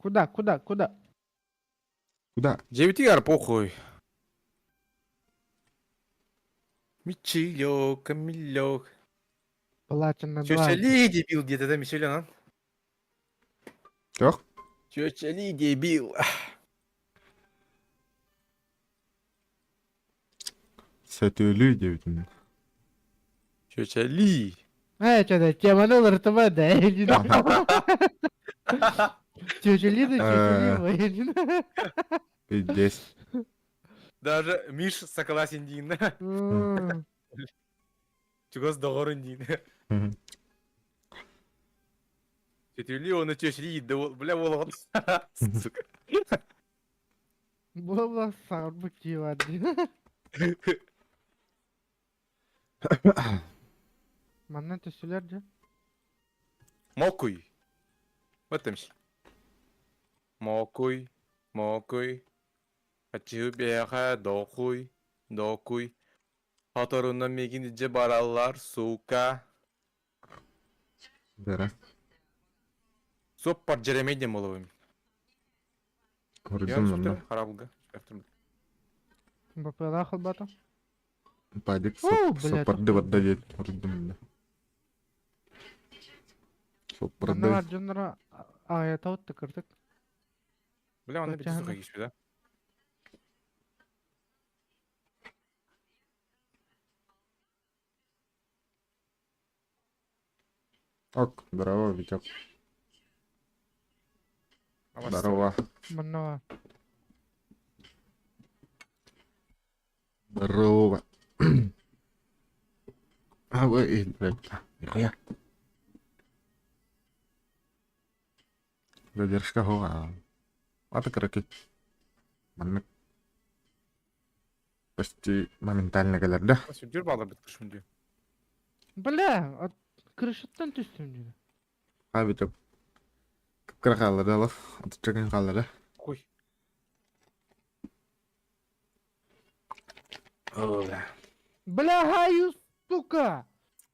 Куда, куда, куда? Куда? Дьиэбитигэр похуй. Мичилек, камилек. Платина 2. Тетя Ли дебил где-то да, Мичелен, а? Туох? Тетя Ли дебил. Сөтүөлүү диэбитин. Тетя Ли. Э, что-то теманы уларытыма да. Тетя Лида, тетя Ли. Пиздец. Даже Миш согласен диин. Чугас доҕорун диин. Тетя Ли, он тетя Ли, да бля, волоҕот. Сука. Буола саҥарбыт киһи бар дии. Манна түстүлэр дьэ. Мокуй. Баттамс. Мокуй, мокуй. Аччыһы биһиэхэ докуй, докуй. Хоторунан миигин илдьэ бараллар, сука. Бэрэ. Суоппар Дьэрэмэй диэн буолабын. Хоруйдум манна. Харабылга. БПЛА холбото. Падик О, блядь, соппарды барда диэт хоруйдум манна. Манна Соппарды. бар дьонноро аҕыйатабыт да кырдык. Бля, онно бити суха киспит да. Ок, здорово, Витек. Здорово. Манна Здорово. А вы, блядь, нихуя. Задержка хоға. Аты кыракый. Маннык почти моментально кэлэр да. Сүрдүр бааларбыт кышмын Бля, крышаттан түстүм дии. А Витек. Кыпкыра хааллар да алас. Атычча хааллар да. Хуй. Бля, хаю, сука!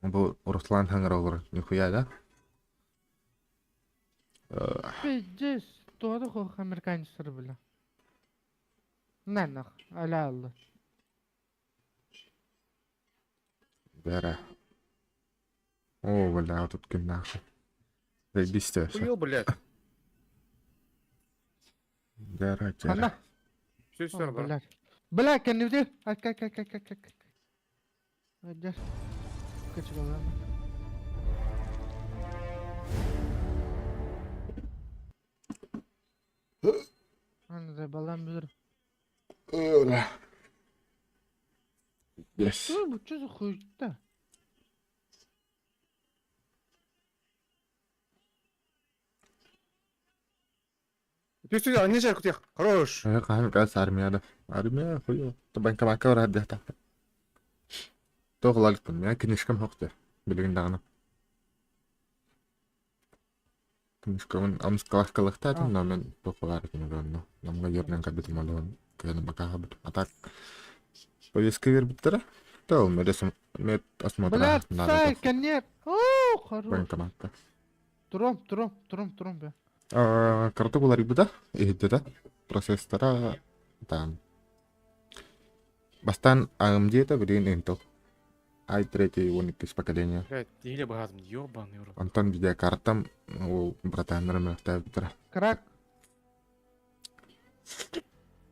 Бу Руслан хаҥар олорор. Нихуя да? Пиздец, тоҕо хох американецтар бля. На нах, аля алла. Бэрэ. О, бля, тут ким нахуй. Заебись ты вообще. Хуё, блядь. Дяра, дяра. Ханна? Все, все, Бля. Бля, кэннибитир. Ак, ак, ак, ак, ак, ак. Адья. Качкалаама. Аны да балам бүтэр. Бля. Yes. Ой, бу что за хуйня? Түс түс, анне жар кутуях. Хорош. Хаһан каас армияда. Армия хуё. Банкомакка барар диэхтаахпын. Туох ылалыкпын, мин книжкам суох дии, билигин даҕаны. Книжкабын омус кыласкалыахтаатым, но мин туох баар этим онно. Намҥа үөрэнэн кэлбитим олоһун кыһын бакааһабыт. А так повестка биэрбиттэрэ. То мед осмотра Блядь, надо сай, конец! О, хорош. военкоматка. Тром, тром, тром, тром, бля. Кыратык уларыйбыта, иһирдьэтэ. Процесстара там. Бастаан AMD этэ, билигин Intel. i3 12 поколение. Блядь, или богатым, ёбаный рот. Онтон видеокартам ол братаннарым өлөхтөөбүттэрэ. Крак,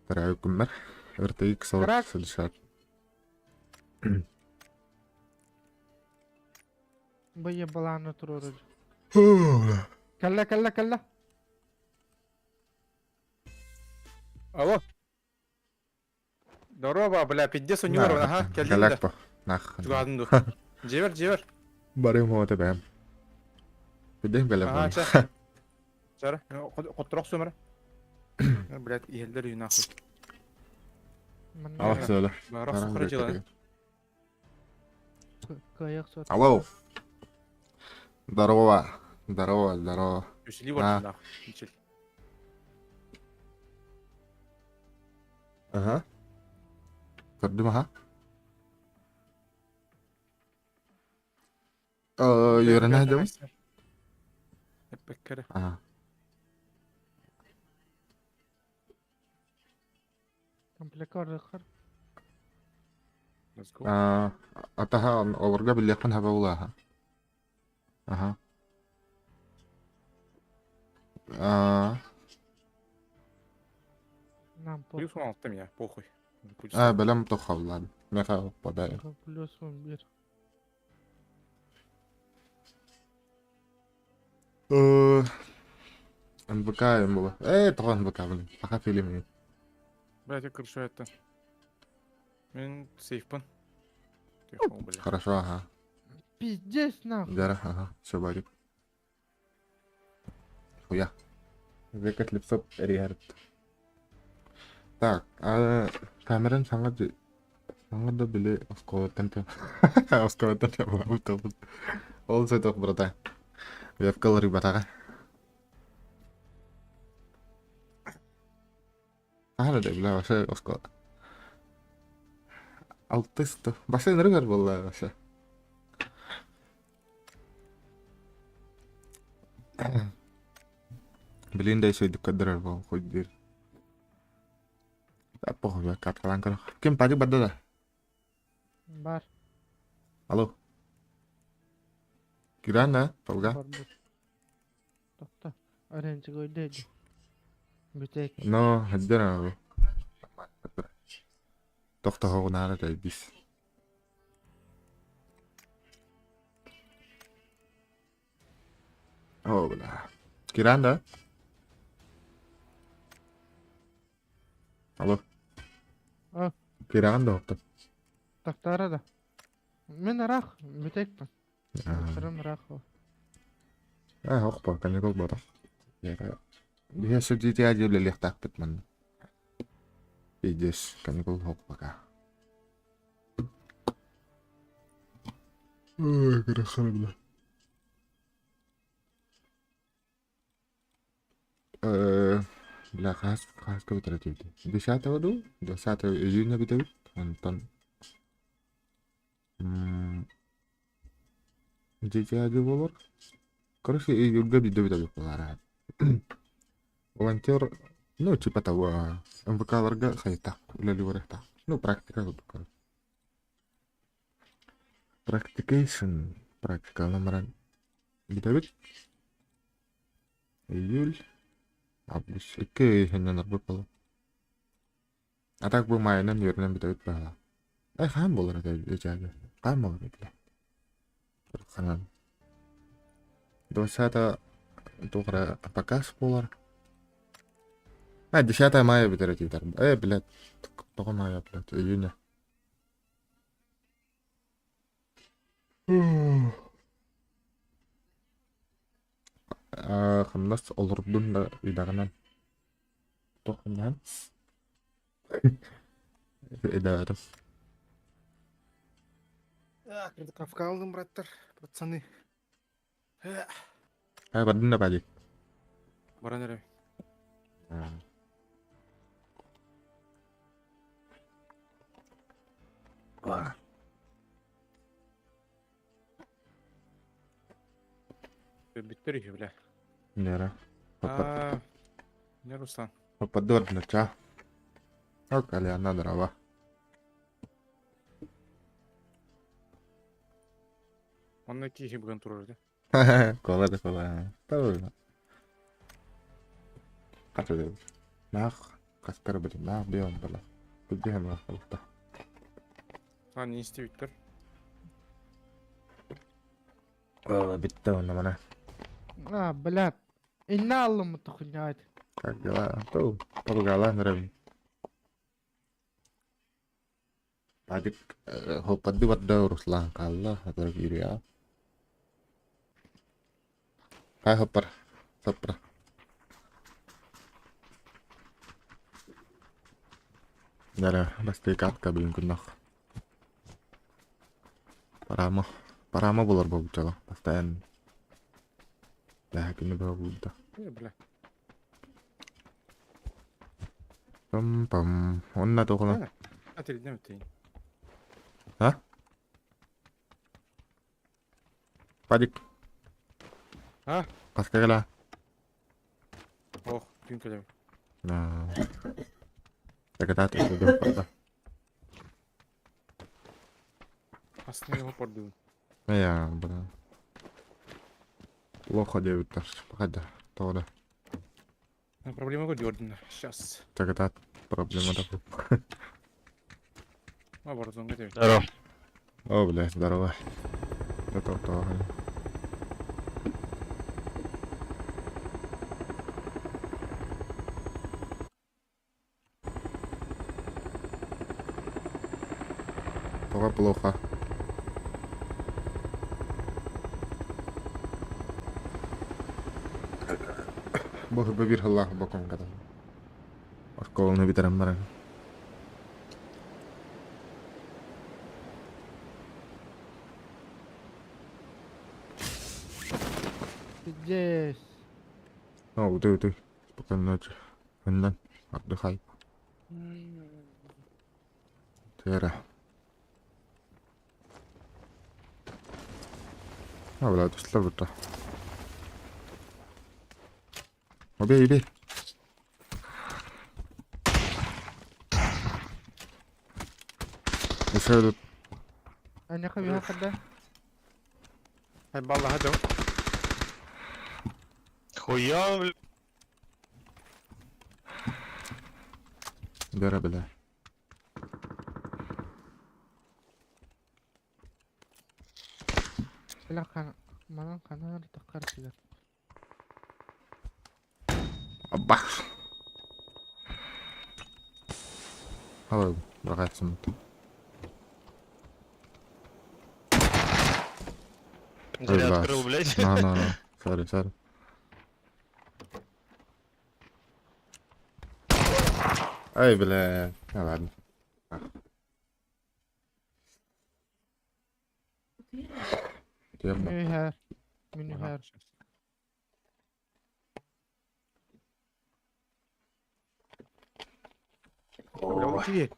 Төрөөбүт күммэр RTX Крак. 4060. Быйа балааны туруорар. Кэллэ, кэллэ, кэллэ. Алло. Здорово, бля, пиздец у него, ага, кэллиҥ да. Кэлэк по. Нах. Чугаһын ду. Дьиэбэр, дьиэбэр. Барым хоото бэм. Пиздец кэлэк Ага, по. чэ. Чара, хотторох сумара. Блядь, иһэллэр үһү нахуй. Алло, сөйлө. Барах сухара дела. Кыайах суот. Алло. Здорово. Здорово, здорово. Үсили бар нахуй. Мичел. Ага. Көрдүм аха. Үөрэнэ сылдьабын. Эппеккere. Аа. Комплекка барыаххар. Let's go. Аа, атаһа олорго биллиэхпин хаба улааха. Аха. Аа, Нам по. Плюс 16 меня, похуй. Пусть аа, бэлэм тоххоллаан. Меха подай. Плюс 11. Э, НБК им было. Э, тоҕо НБК, блин. Саха фильм. Блять, я крышу это. Мин сейфпын. Тихо, бля. Хорошо, ага. Пиздец нахуй. Дара, ага, все, барик. Хуя. Века Слепцов Риард. Так, а камеран саҥа саҥа да били оскуолаттан оскуолаттан табылабыт. Ол сытох брата. Вебка ларыйбатаҕа. Хаһан да бля вообще оскуола. Алтыс басы ынырыгар буолла вообще. Билин да үчүгэйдик көрдөрөр буол хуйдуур. Похуй карталаан көрөх. Ким пади барда да? Бар. Алло. Киран да? Толга? Барбыт. Тохто. Оренчик өйдөйдү. Бүтэк. Но, хаддара. Тохтоһоҕунаара тэйбис. Оо, бля. Киран да? Алло. А. Кираҕын да оттон? Тахтаара да. Мин ыраах бүтэкпин. Сырым ыраах. Э, охпо, каникул буолар. Биһиэ сүрдиитигэр үлэлиэхтаахпыт манна. Пиздец, каникул ох пока. Ой, хорошо, бля. Э, бля, хаас хааска бүтэрэ түбүтэ. Десятого дуу? Двадцатого июня бүтэбит. Онтон дьиэ буолар. Короче, июльга биирдэ бүтэбит буолара. Волонтер, ну, типа того, МВК-ларга хайта, үлэлии барыахтаах. Ну, практика курдук, короче. Практикейшн, практикаланан баран бүтэбит. Июль, август, икки ый иһинэн орбут буолуо. А так бу маайынан үөрэнэн бүтэбит баҕалаах. Э, хаан буолар этэ ичээгэ? Хаан буолар этэ? Ханан. Двадцатого туох эрэ показ буолар. А, 10 мая бүтэр этиитэр. Э, блядь, тоҕо мая, блядь, июня. Аа, хамнас олордун да идэҕинэн туох хамнаһын идэбэтим. Кавка алдым, браттар, пацаны. Аа, бардын да бади. Баран эрэ. Бүттэр үһү, бля. Нера. А, не Руслан. Попадорно, ча. Ок, Алиана дрова. Онно киһи бүгэн турар да. Кола да кола. Правильно. Хата Наах каскар били наах бион бала. Күддүһэ маах балта. А, не истибиттэр. Бүттэ онно мана. А, блядь. Инна аллым тухуняйт. Как дела? То поругала нравится. Падик хоппадды барда Руслан хаалла хатара киириэҕэ. Хай хоппар соппар. Дара бастыы катка бүгүн күннэх. Парама парама булар буолбут постоянно. Бэһэ күнү быһа булда. Э, бля. Пам-пам. Онно туохуна. А, ты ты. А? Падик. А? Хаска кэлээ. Ох, түүн кэлэм. Дакатаат өлөрдүм. Астына его пордуун. Эйа, бля. Плохо диэбиттэр. Хайда, тоҕо да. Проблема көрдүөрдүннэр. Сейчас. Дакатаат проблема да бу. А, Warzone где? Здорово. О, бля, здорово. Это то. Пока плохо. Бу биир сыллаах бокуҥката. Оскуоланы бүтэрэн баран. Пиздец. О, утуй, утуй. Спокойной ночи. Хыннан, отдыхай. Тера. А, бля, туслар бутта. Убей, убей. Еще идут. Аняха быһа хада. Ай, баллаха дьон. Хуя, бля. Бера, бля. Бля хана. Манан хана таххар сигэр. Бах. Алло, бырахайсың. Зря Ой, открыл, блядь. На, на, на. Сори, сори. Ай, бля. Ну ладно. Тема. Мин үһэр. Мин үһэр. Бля, ол киһи.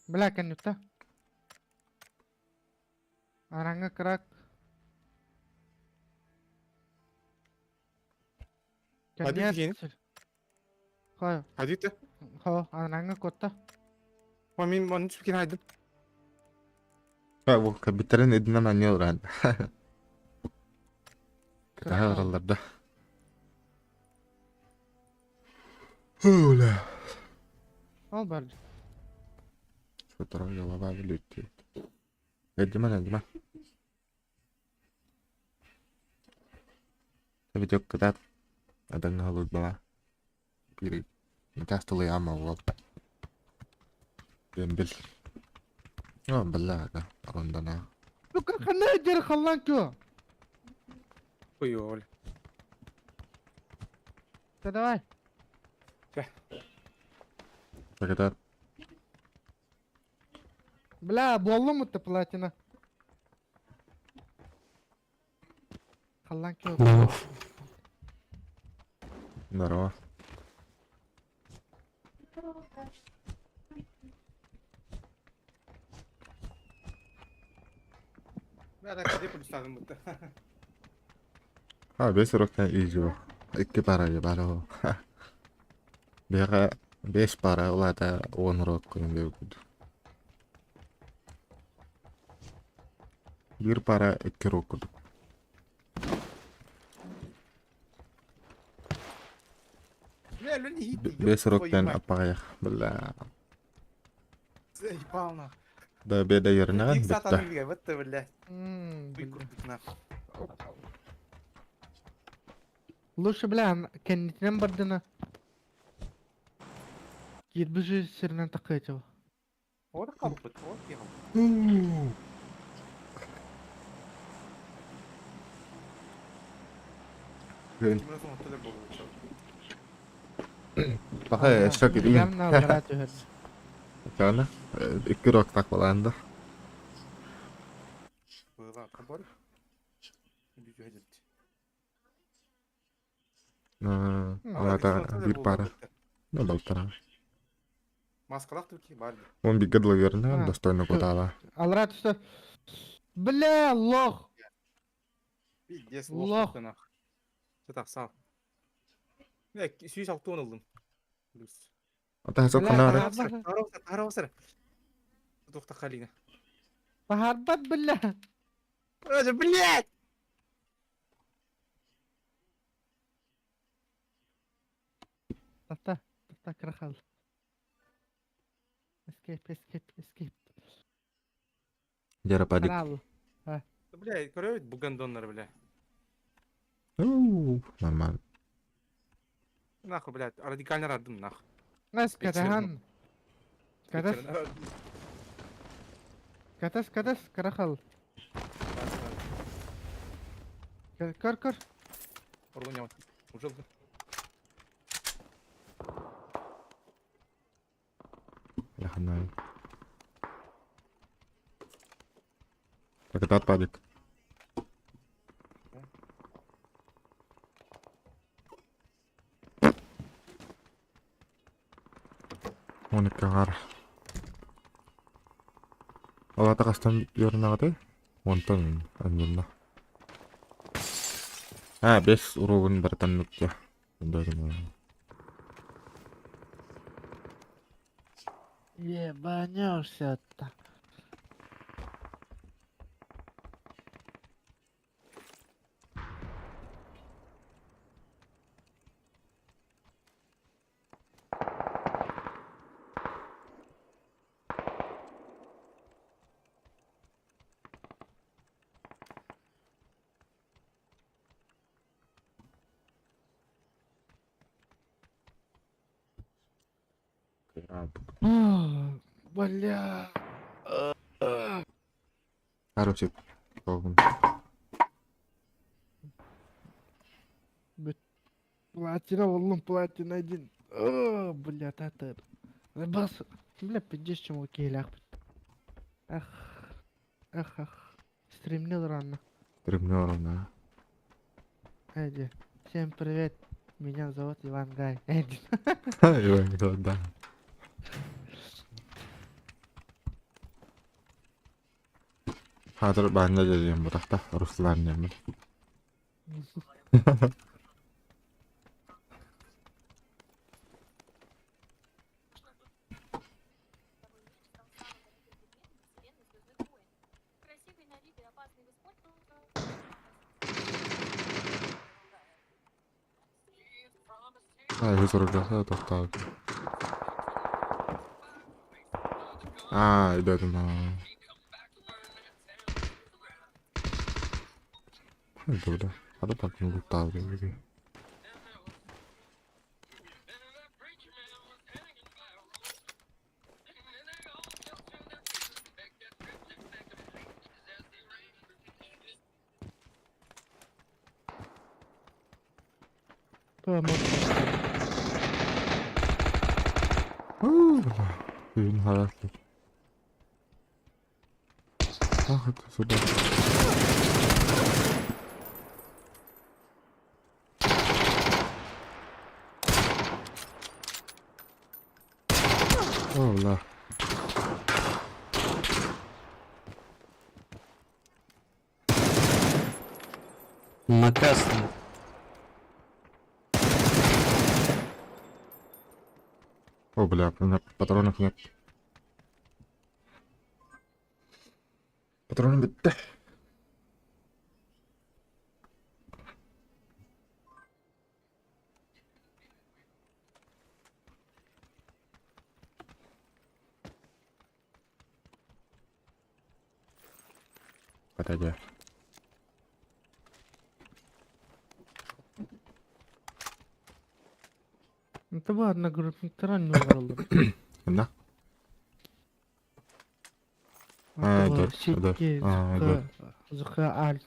Бля кэнниттэ. Араҥа крак. Один киһини. Хой, Хадита. хо, араҥа куотта. О, мин оны түспүккин хайдым. Бу кабитерин идинен аньыл ран. Кытаһа ыралларда. Оля. Ол барды. Сотору жолаба билүттü. Эддимэн, эддимэн. Видео кытаат. Адаҥҥа холуйбала. Биир Мытаас тылыйаама уол. Дембил. О, бля, да, ондана. Сука, ханна дьэр халлаан кё. Ой, Оля. Да давай. Кытаат. Бля, буоллум это платина. Халлаан кё. Здорово. Бля, так где полюстадым будто. А, бес уроктан изи. Икки пара бара. Бера бес пара улата он урок күнүн бэбит. Биир пара икки урок курдук. Бля, люди хит. Бес уроктан аппаҕайах. Бля. Заебал нах. Да беда ернаган Ик битта. сатан билген, вот бля. М, Буй бля. курдук нах. Лучше, бля, кэннитинэн бардына. Киирбит сиринэн такыачаба. Ор қалыппыт, ор киһи. Күн. Кимрэ соңуттар болуп. Баха шок идин. Явно түһэр. Кана икки урок так балаанда. Быға қабар. Бүтү хэдэлт. Улата биир пара. Ну, балтара. Маскалах түрки бар. Он бигге дылы ернаган А, достойно кутала. Алра түстө. Бля, лох. Пиздец Лох. лох нах. Це так сал. 160 ыллым. Плюс. Ата Бля, ханара. таһаарбат. Таһаарбат. Туохта халина. Таһаарбат, бля. Блядь! Таста, таста крахал. Escape, escape, escape. Дера падик. Крал. Бля, көрөбүт бу гондоннары, бля. Уу, нормально. Нахуй, блядь, радикально радым, нахуй. Нас катахан. Катас, катас, катас, крахал. Көр, көр. Оргон Уже. Лаханай. Так это отпадик. Он иккагар. Алата кастан yorунагаты. Онтон аннына. А, бес уругун бартан нукка. Ебанешься-то. Бля. Короче, пробуем. Платина, волну, платина один. О, бля, татар. Бас. Бля, пиздец, чем окей, лях. Ах. Ах, ах. Стремнил рано. Стремнил да. Эдди. Всем привет. Меня зовут Иван Гай. Эдди. Иван Гай, да. Хатыр баанда дедим бутахта, Руслан немин. А, 40 тоқталды. А, өйдөтүм. Бля, хада так не лутал. Бля, характер. Ах, это сюда. О, бля. На красном. О, бля, у меня патронов нет. Патроны бітті. Подойди. Это бар нагрудниктар анньыыллар. Да? А, да, да. А, да. Зха альт.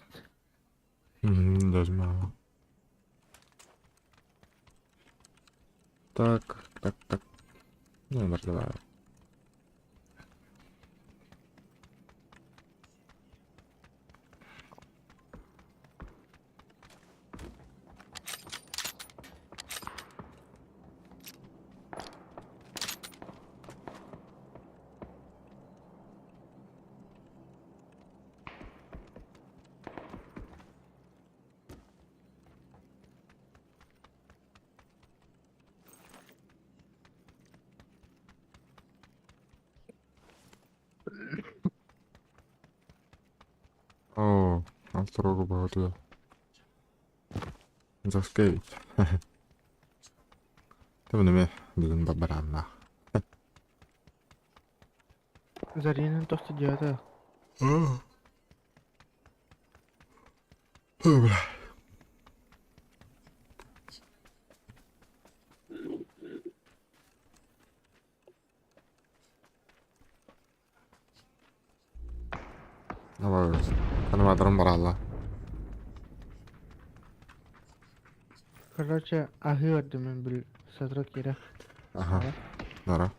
Даже мало. Так, так, так. Ну, давай. Строго баҕатыгар. Заскевич. Тэбин эмиэ бүгүн барааннаах. Заринан тохто диэҕэ. Бля. Анабадарым баралла. Короче, аһыы ордум бил сотору киирэ. Аха. Нара.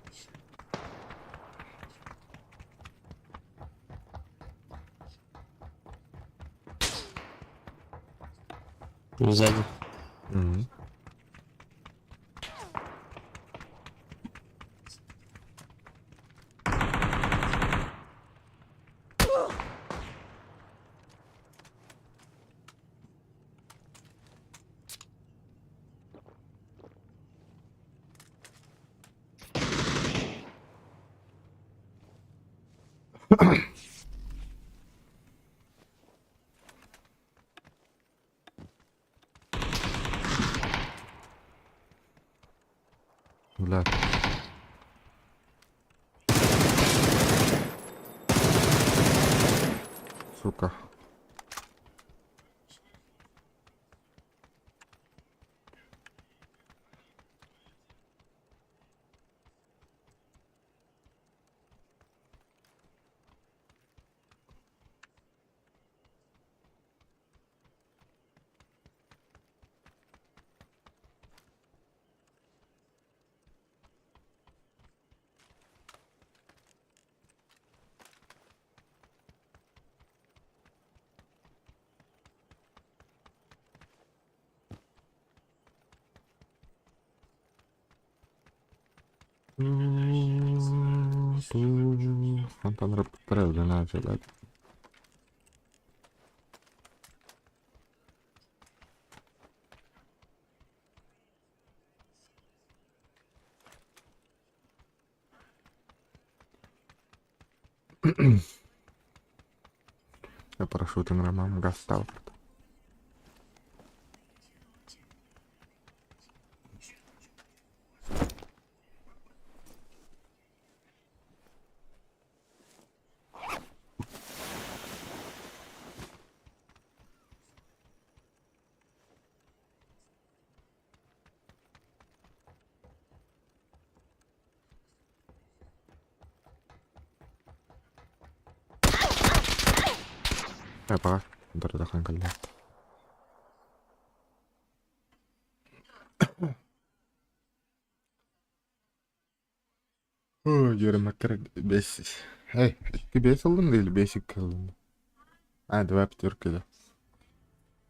Сзади. Мгм. Бля. Сука. Антон рыб начал. Я парашютом ромам гастал. Apa? Bentar kan kali. Yürümek beş. Hey, iki beş aldım değil, beş iki aldım. Ha, два пятерки, да.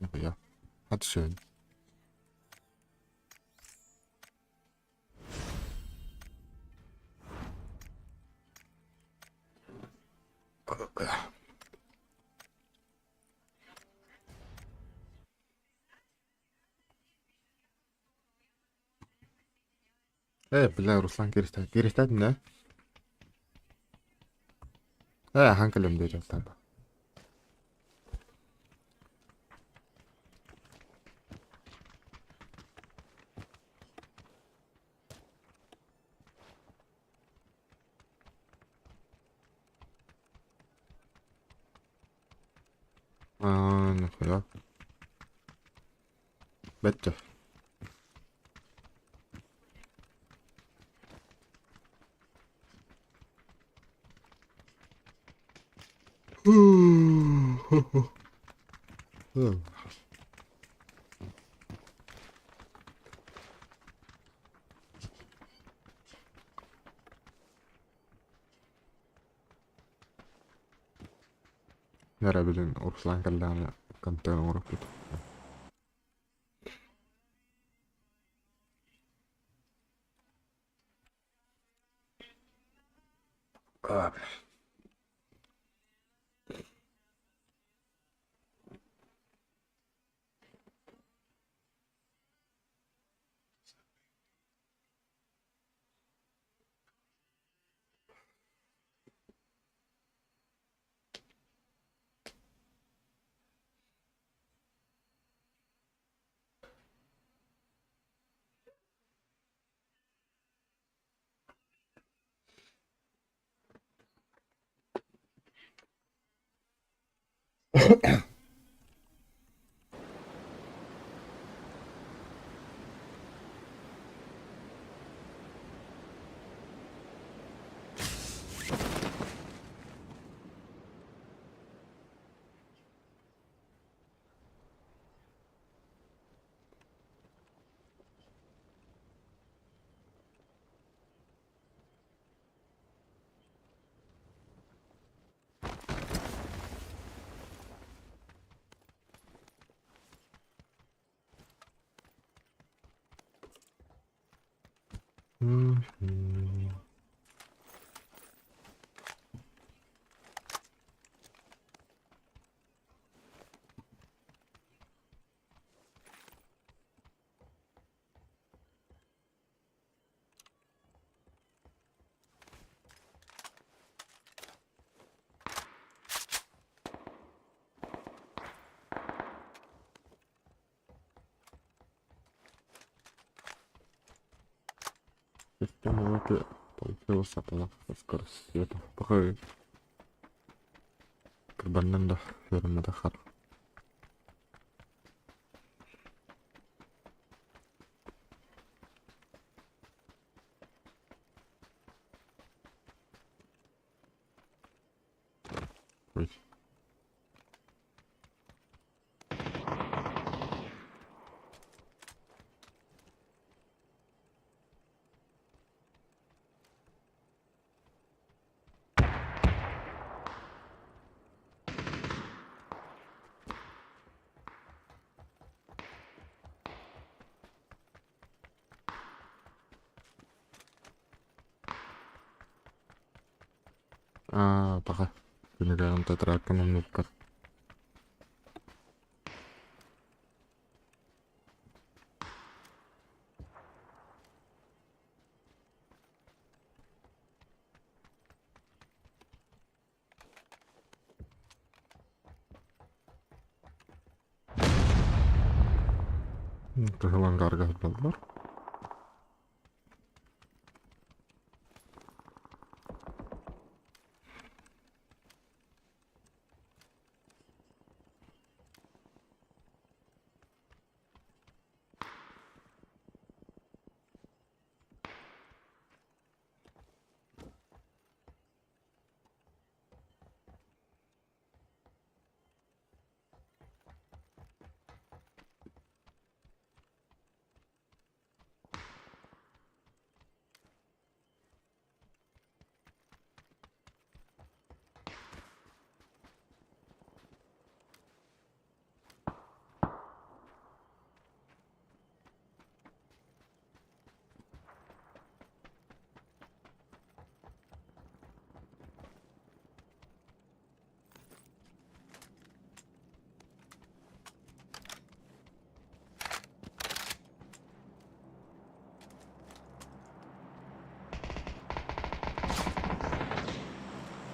Нихуя. А ты Бля, Руслан киристэ. Киристэ нэ? Хаан кэлэм дээр явтаа. Аа, нихуя. Бэтчэ. Нара билин Руслан кэллэҕинэ контент оҥороппут. А, бля. Система вот получилась скорость света. Пока кырбаннан да фермада хар. Ой. Аа, пока. Күнүгэн тетракын умнуппар. Кыһыл ангарга сылдьаллар.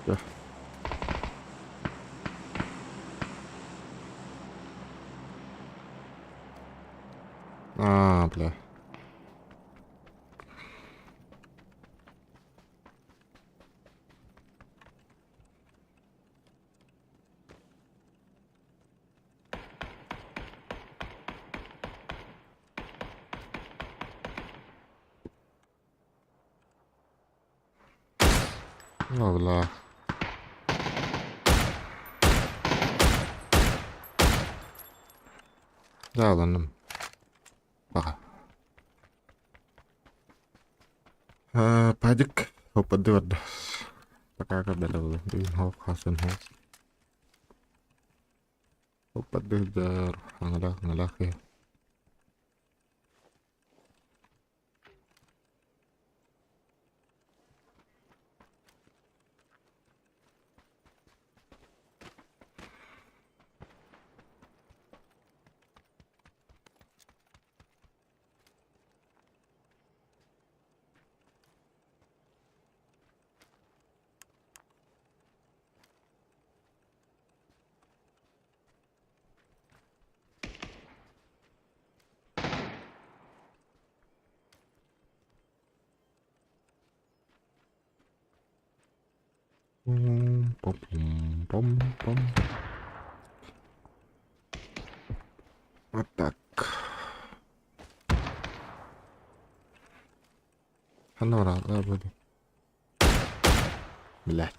Да. А, бля. О, бля. Дьааланным. Баҕа. Падик оппады барда. Пока көрдөрө Хоп хасын хоп. Оппады аңалах аңалах. Пом пом пом пом. Вот так. Ханна бараллар буду. Блядь.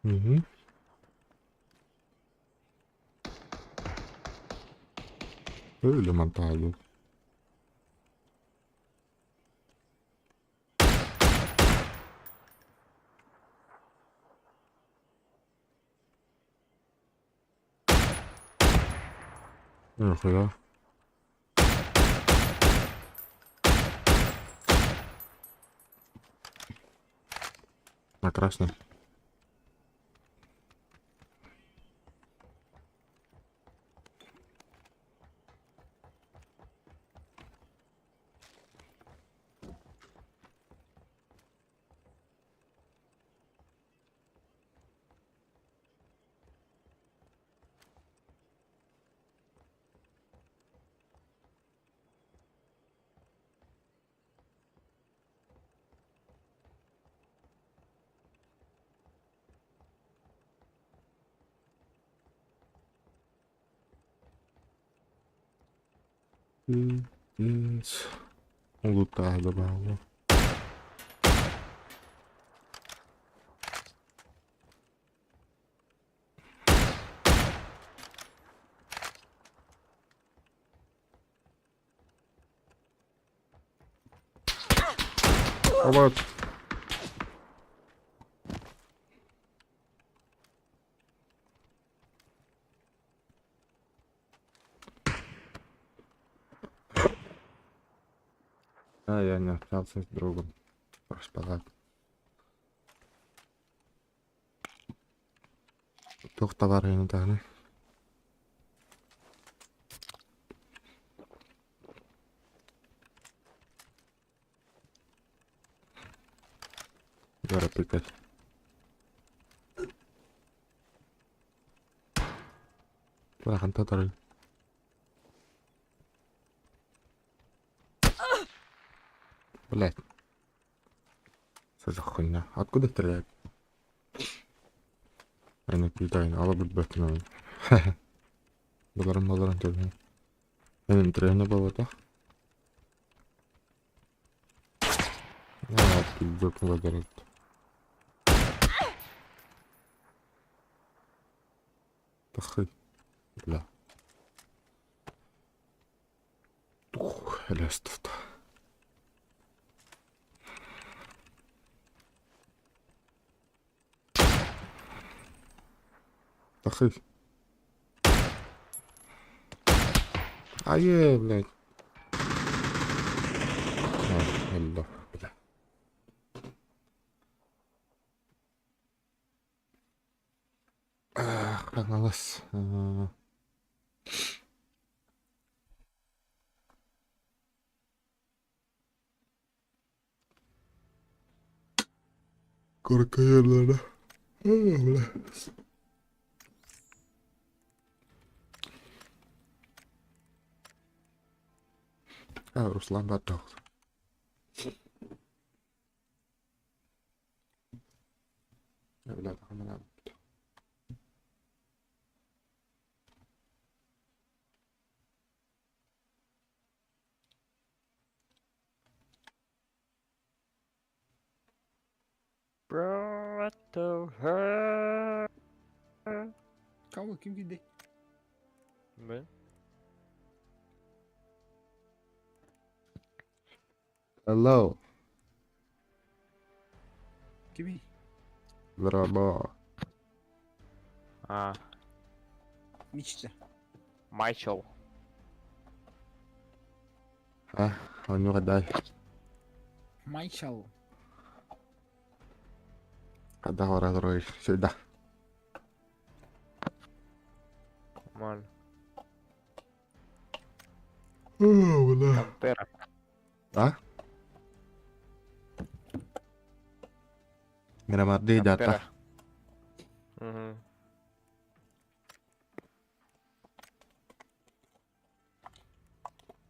Угу. Өлө мантаайы. Нихуя. На красный. Пиздец. Лута добавил. Вот. А, я не общался с другом. Проспала. Туох табар даҕаны. Gotta pick it. Улахан татары. Блять. Что за хуйня? Откуда стреляют? Айна килтайн, ала билбэт. Баларым баларым төлө. Менин тренер болот. А, пиздец, лагерит. Тахы. Бля. Тух, элестовт. Тахы. Ае, блядь. А, алла, бля. Ах, хаҥалас. Коркаерлара. Бля. А, Руслан Батох. Бля, хамана. Bro, what the hell? Кого ким киирдэ? Б. Hello. Кимий? Браво. А, Мичта. Майчел. А, он не угадай. Майчал. Когда гора сюда. Нормально. О, бля. Пантера. А? Мирамардыы дата. Угу.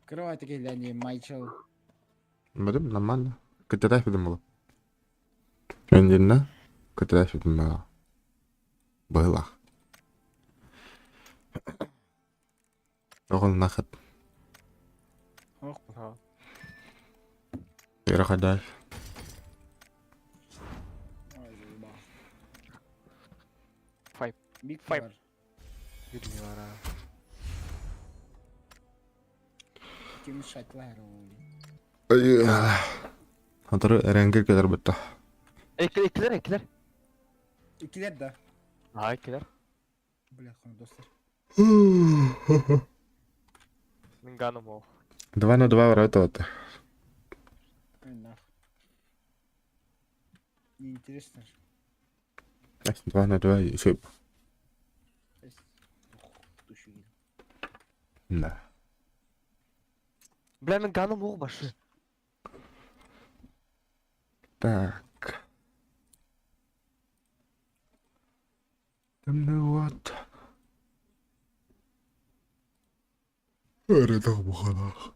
Кровать кэллэни Майчел. Бадым нормально. Кытатай фидым было. Өндүнна кытатай фидым было. Было. Оҕол нахат. Ох. Ирахадай. Five. Big Five. var. Bilmiyorum. Ким шатлар ол. Хатыры эренге келер бітті. Икилер, икилер. Икилер да. А, икилер. Бля, хон достар. Мин ганым ол. Два на два ворота вот. Ой, нахуй. Неинтересно же. Два на два еще. Тущу видел. Да. Бля, мин ганым ол башы. Так. Вот. Өрөтөх бухалах.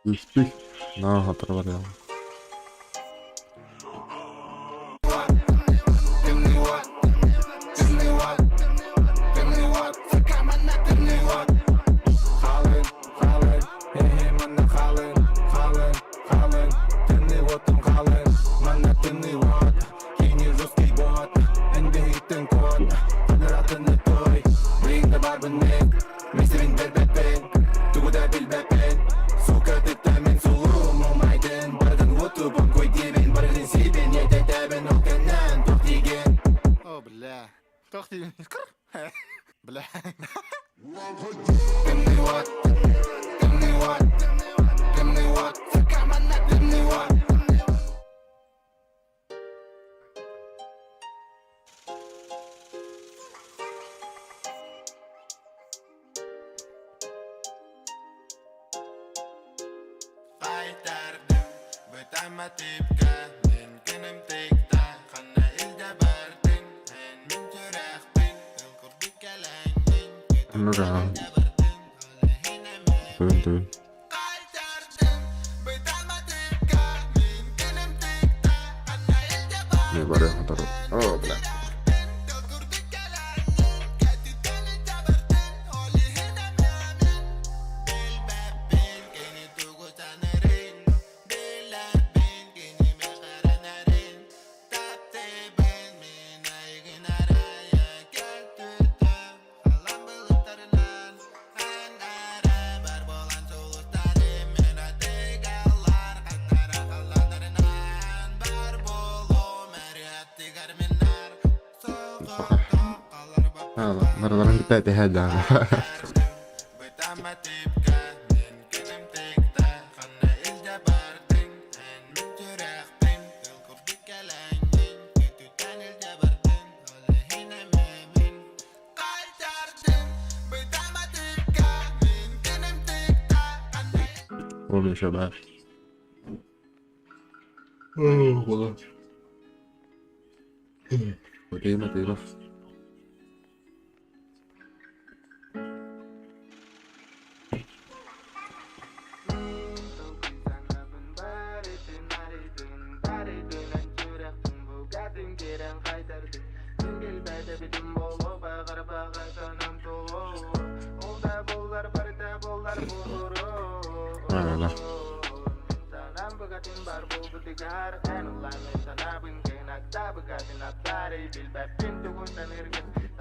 Испих. На, хатыры бар. О, бля. Тохти. Бля. Ну да. Түн түн. Не бар хатыры. О, бля. Барыларын кытта тэһэ да. Он еще баар. Оо, Матыыма, матыыма. Ала.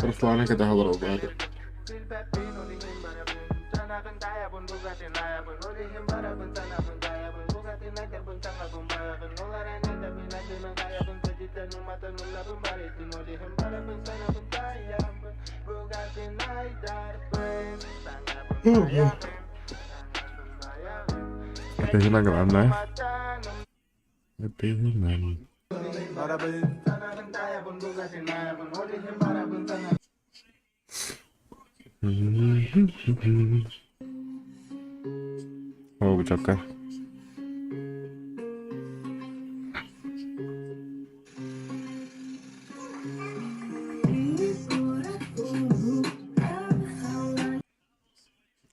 Русланы кытта олороллор. Это главное. Это главное. О, бычака.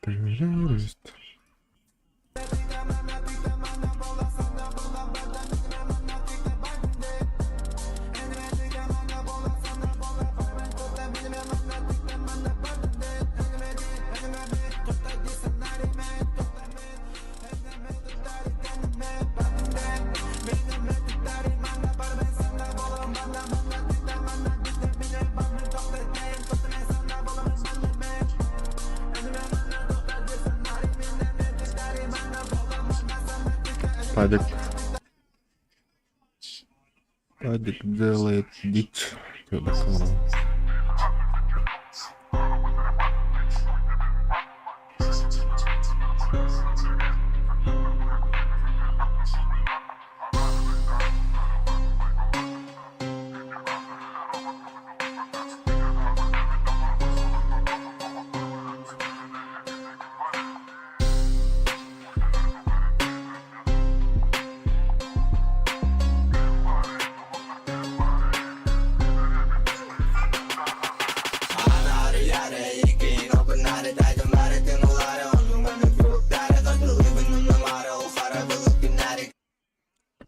Террорист. Падик. Падик делает дичь.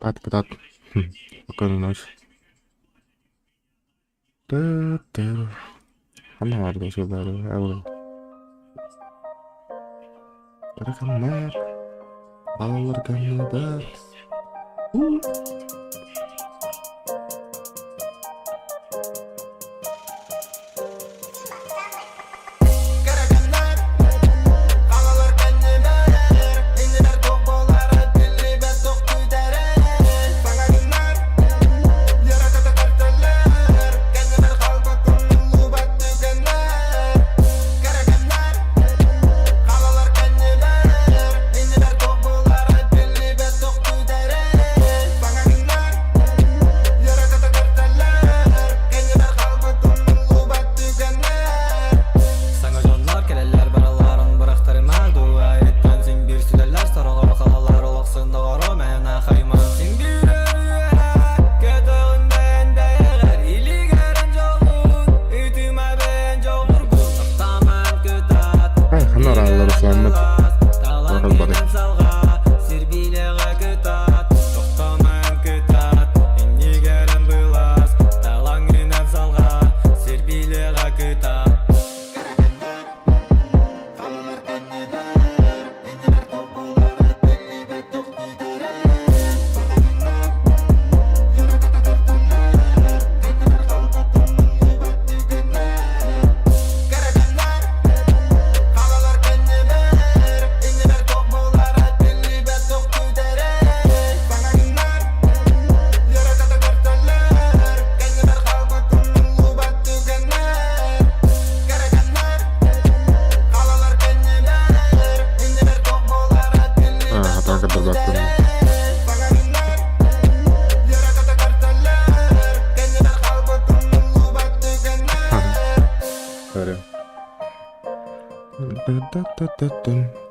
Пат, патат. Спокойной ночи. Та-та. Она Тараканнар. Балалар каннар. Ай, ханна аралар Русланмыт. Барал бары. А, хатан кытта Sorry. Да-да-да-да.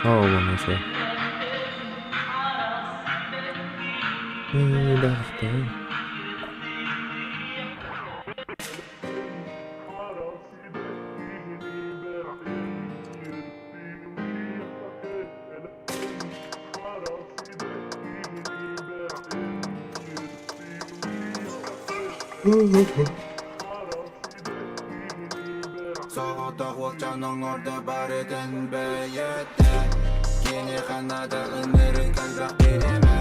О, вон еще. Да, что? Соҕотох уолчаан оҥордо барытын бэйэтэ Кини ханна да ынырык элбэх бириэмэ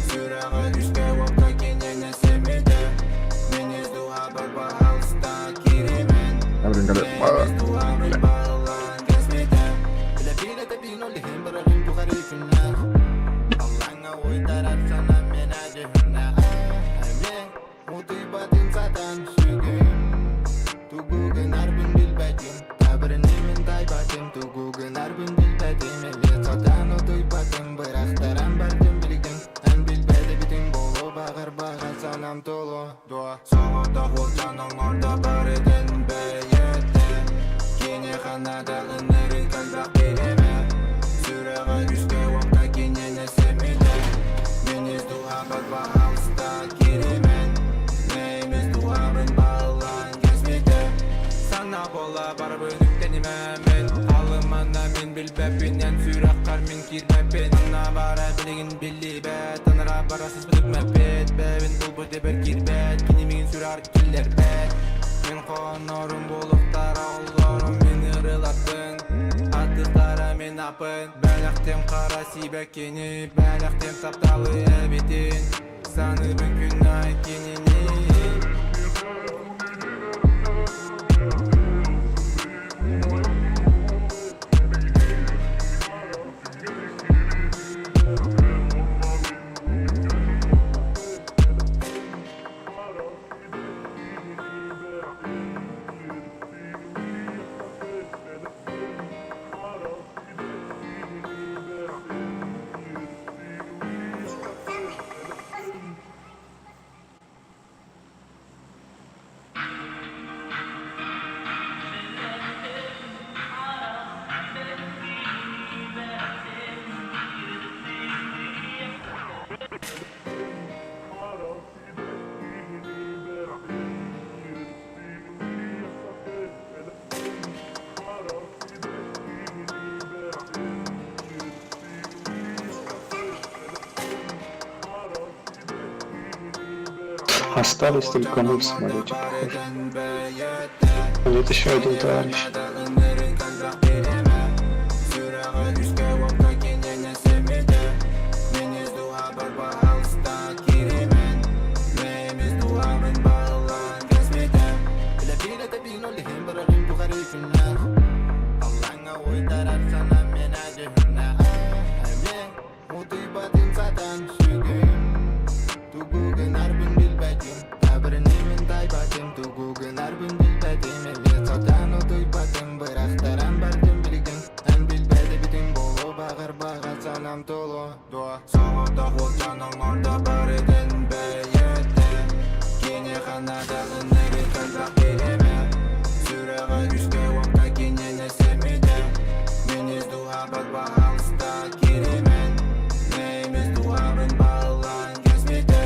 Сүрэҕэ үскэ уопта кинини симмитэ Мин ис дууһабар баһаалыста кииримин Мин ис дууһабын баалаан кэспитэ Аллаҥҥа уйдарар санаам мин дьүһүннээх Эмиэ Утуйбатын сатаан сүгүн Тугу гынарбын билбэтим Табырынымын тайбатым Тугу гынарбын билбэтим Эмиэ сатаан утуйбатым Бырахтаран бардым билигин Эн билбэт эбитиҥ буолуо Баҕарбаҕа санаам толуо дуо Соҕотох уолчаан оҥордо барытын бэйэтэ Кини ханна да ынырык элбэх бириэмэ Сүрэҕэ үскэ уопта кинини симмитэ Мин ис дууһабар баһаалыста кииримин Мэйим дууһабын баалаан кэспитэ Сана буола барабын үктэнимэ мен Алымана мин билбэппин эн сүрэххэр мин киирбэппин Анна бара билигин биллибэт Анара бара сыспыт үкмэппит Бэйэбин булбут эбэр киирбэт Кини миигин сүрэҕэр киллэрбэт Мин хоһооннорум буолуохтара оллорум мин ырыларбын Атыттара мин апын Бэлэхтим хара сибэккини Бэлэхтим тапталы эбитин Саныыбын күн аайы кинини. Остались только мы в самолете, похоже. А нет, еще один товарищ. Тугу гынарбын билбэтим Табырынымын тайбатым Тугу гынарбын билбэтим Эмиэ сатаан утуйбатым Бырахтаран бардым билигин Эн билбэт эбитиҥ буолуо Баҕарбаҕа санаам толуо дуо Соҕотох уолчаан оҥордо барытын бэйэтэ Кини ханна да ынырык элбэх бириэмэ Сүрэҕэ үскэ уопта кинини симмитэ Мин ис дууһабар баһаалыста кииримин Мэйим ис дууһабын баалаан кэспитэ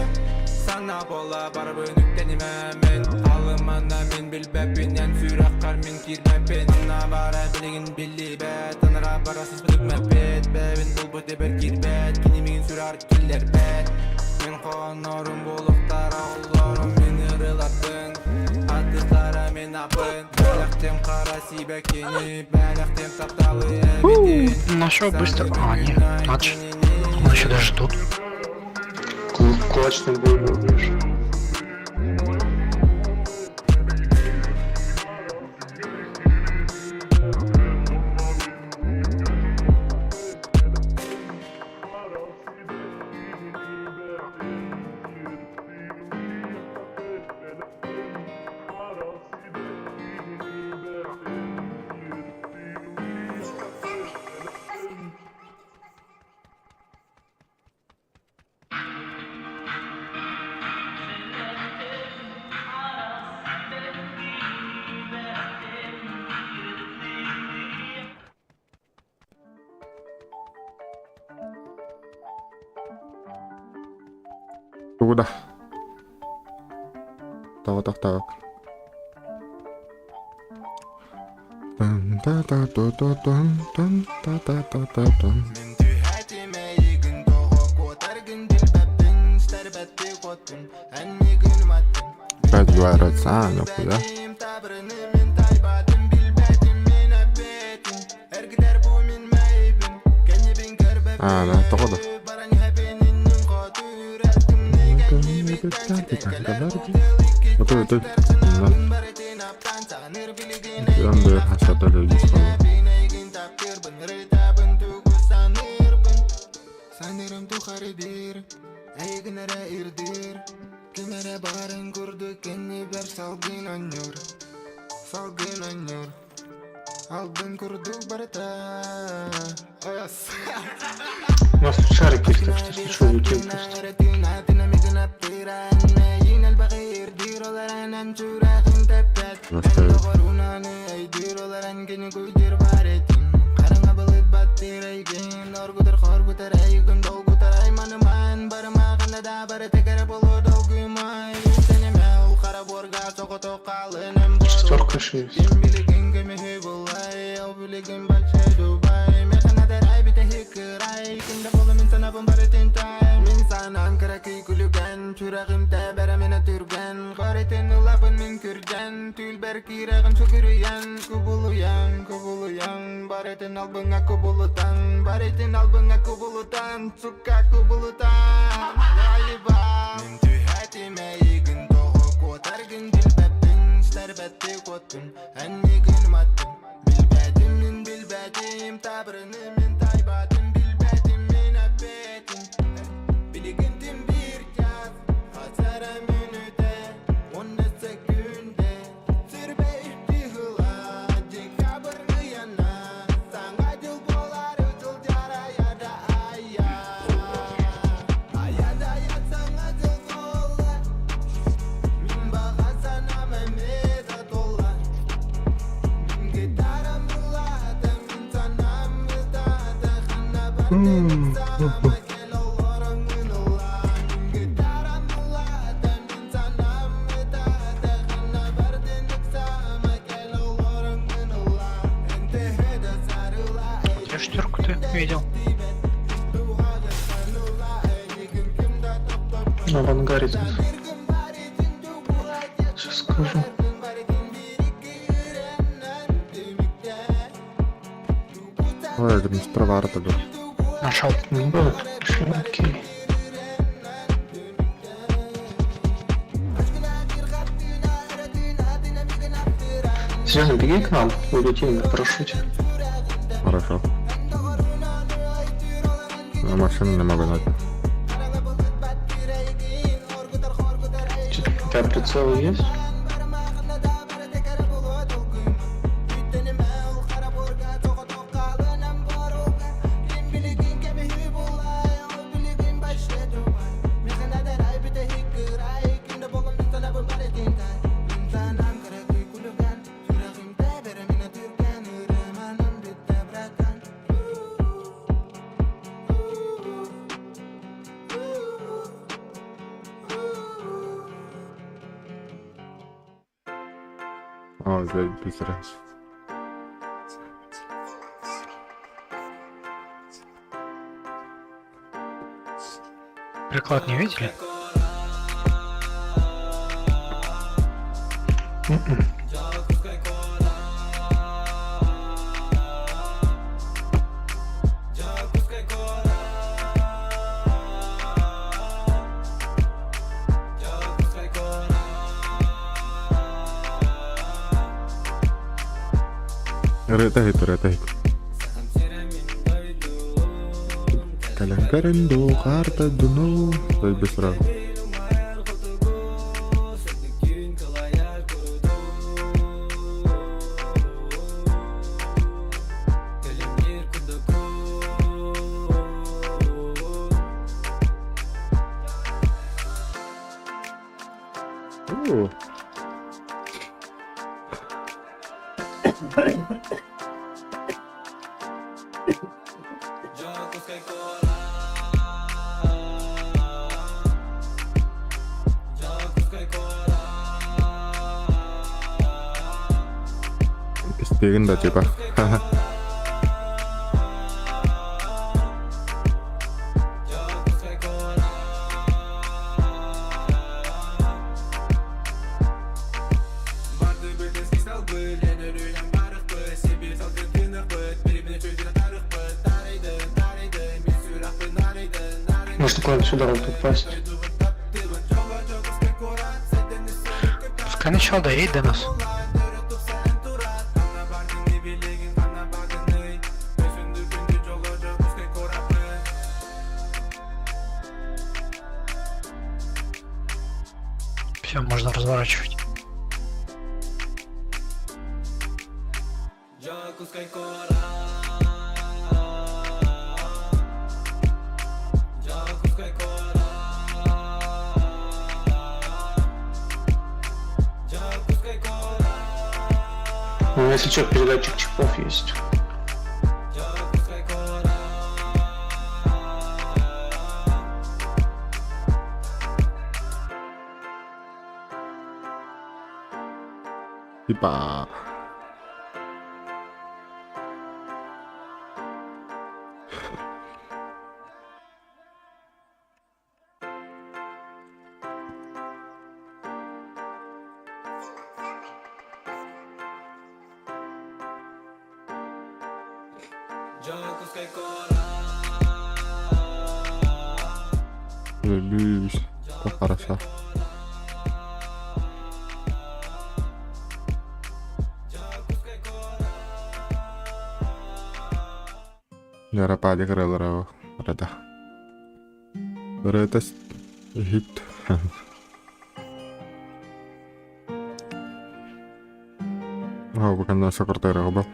Сана буола барабын үктэнимэ мин Алымана мин билбэппин эн сүрэххэр мин киирбэппин Анна бара билигин биллибэт Анара бара сыспыт үкмэппит Бэйэбин булбут эбэр киирбэт Кини миигин сүрэҕэр киллэрбэт Мин хоһооннорум буолуохтара оллорум мин ырыларбын Атыттара мин апын Бэлэхтим хара сибэккини Бэлэхтим тапталы эбитин Нашел быстро. А, нет, надо же. Он еще даже тут. Кулачный бой любишь. Тугу да. Тоҕо тохтообок. Тан та та та та тан тан та та та та тан. Опять говорят, а, нахуя? А, да, тоҕо да. Вот это, да. Санырым тухары бир, эйгинере ирдир Кимере барын курдук кэннибэр салгын онньуур Салгын онньуур Албын курдук барыта Ос У нас тут шарик есть, так что если что, улетел просто. Заставить. Шестерка еще есть. Где шестерку ты видел? На в ангаре тут. Сейчас скажу. Ой, это справа арта был. Нашел. Ну да, всё, окей. Серьезно, беги к нам, улетим на парашюте. Хорошо. На машину не могу найти. У тебя прицел есть? А, здесь быстро. Приклад не видели? Мгм. Ретахит, ретахит. Каланкаренду, карта дуну. Дай быстро. О, Истиэгин да типа. Может, куда-нибудь сюда вот попасть. Пускай начало доедет до нас. Все, можно разворачивать. Ну, если что, передатчик чипов есть. Типа. Заебись. Как хорошо. Яропали кыралара арада. Ырыта иһит. Бу сокуртайрага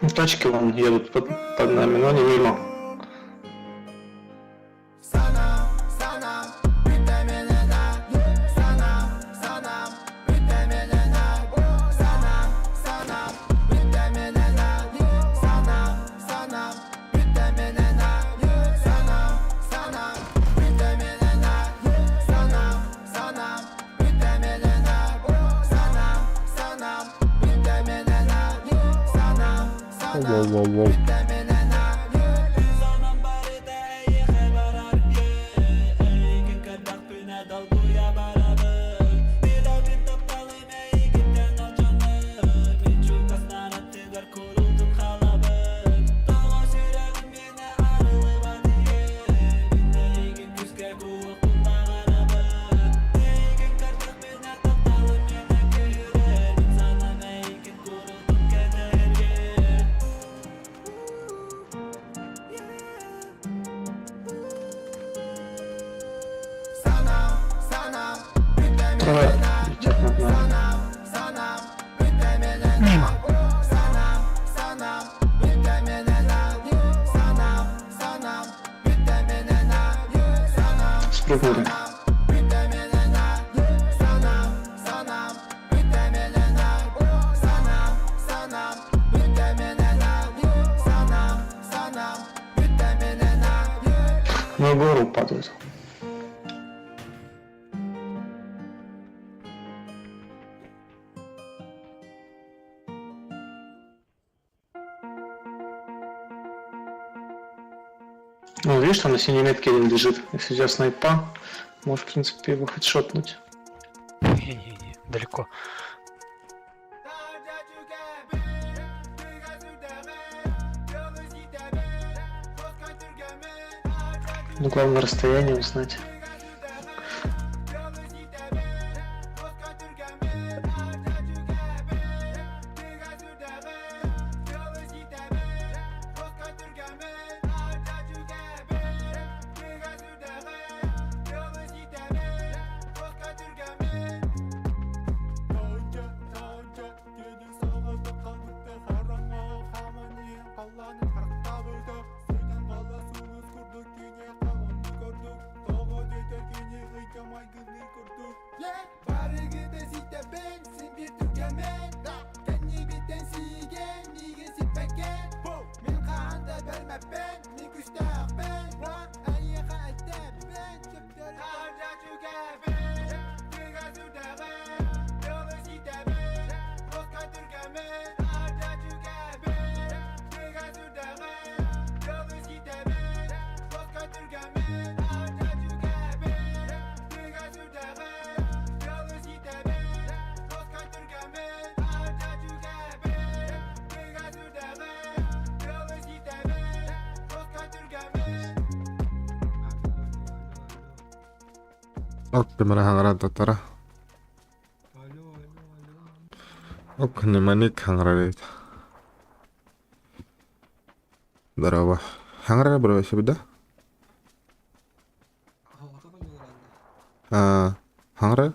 Ну, тачки вон едут под нами, но не мимо. Воу-воу-воу. Трое летят над нами. Мимо. Спрыгнули. На гору падают. Ну, видишь, там на синей метке один лежит. Если у тебя снайпа, можешь, в принципе, его хедшотнуть. Не-не-не, далеко. Ну, главное расстояние узнать. Оттымара хаҥаран татара. Ок, внимание хаҥарар Здорово. Хаҥарара бро да? А, хаҥарар?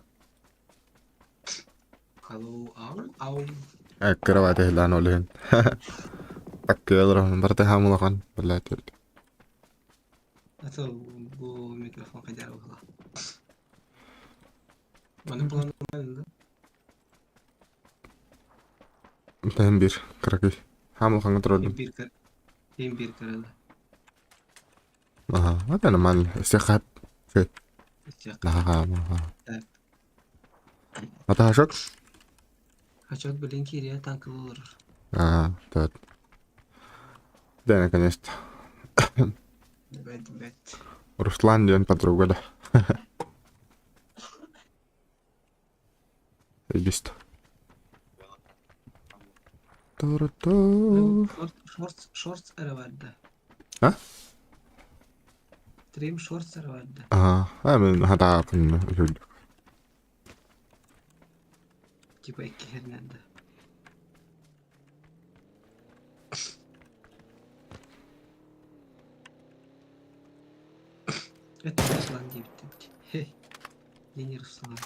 Кровать иһиллээн ол иһин. Аккыалар барыта хаамылахан биллээт. Таһын биир кыракый. Хаамылахаҥҥа турардым. Аха, это нормально. Все хат. Ага, ага. Ата хашок? Хачок билин киирия танкылы олорор. А, так. Да, наконец-то. Бэт, бэт. Руслан диэн подруга да. Заебись. Ту-ру-ту. Шортс, шортс эрэ барда. А? Стрим шортс эрэ барда. А, а мен хатаапын үһүрдүк. Типа иккиһэринэн да. Это Руслан диэбиттэр. Хе. Я не Руслан.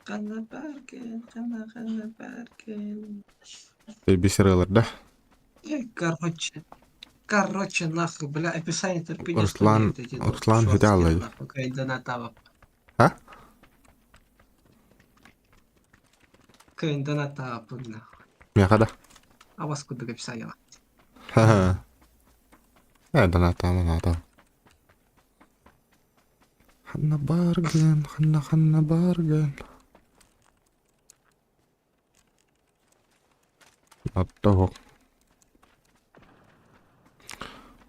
Ханна бааргын, ханна ханна бааргын. Бисерылар да? Короче, короче, нахуй, бля, описание терпения Руслан, Руслан Хиталый. А? Кайн доната нахуй. Миэхэ да? А вас куда описание? Ха-ха. Э, доната, доната. Ханна баргын, ханна ханна баргын. Оттоһук.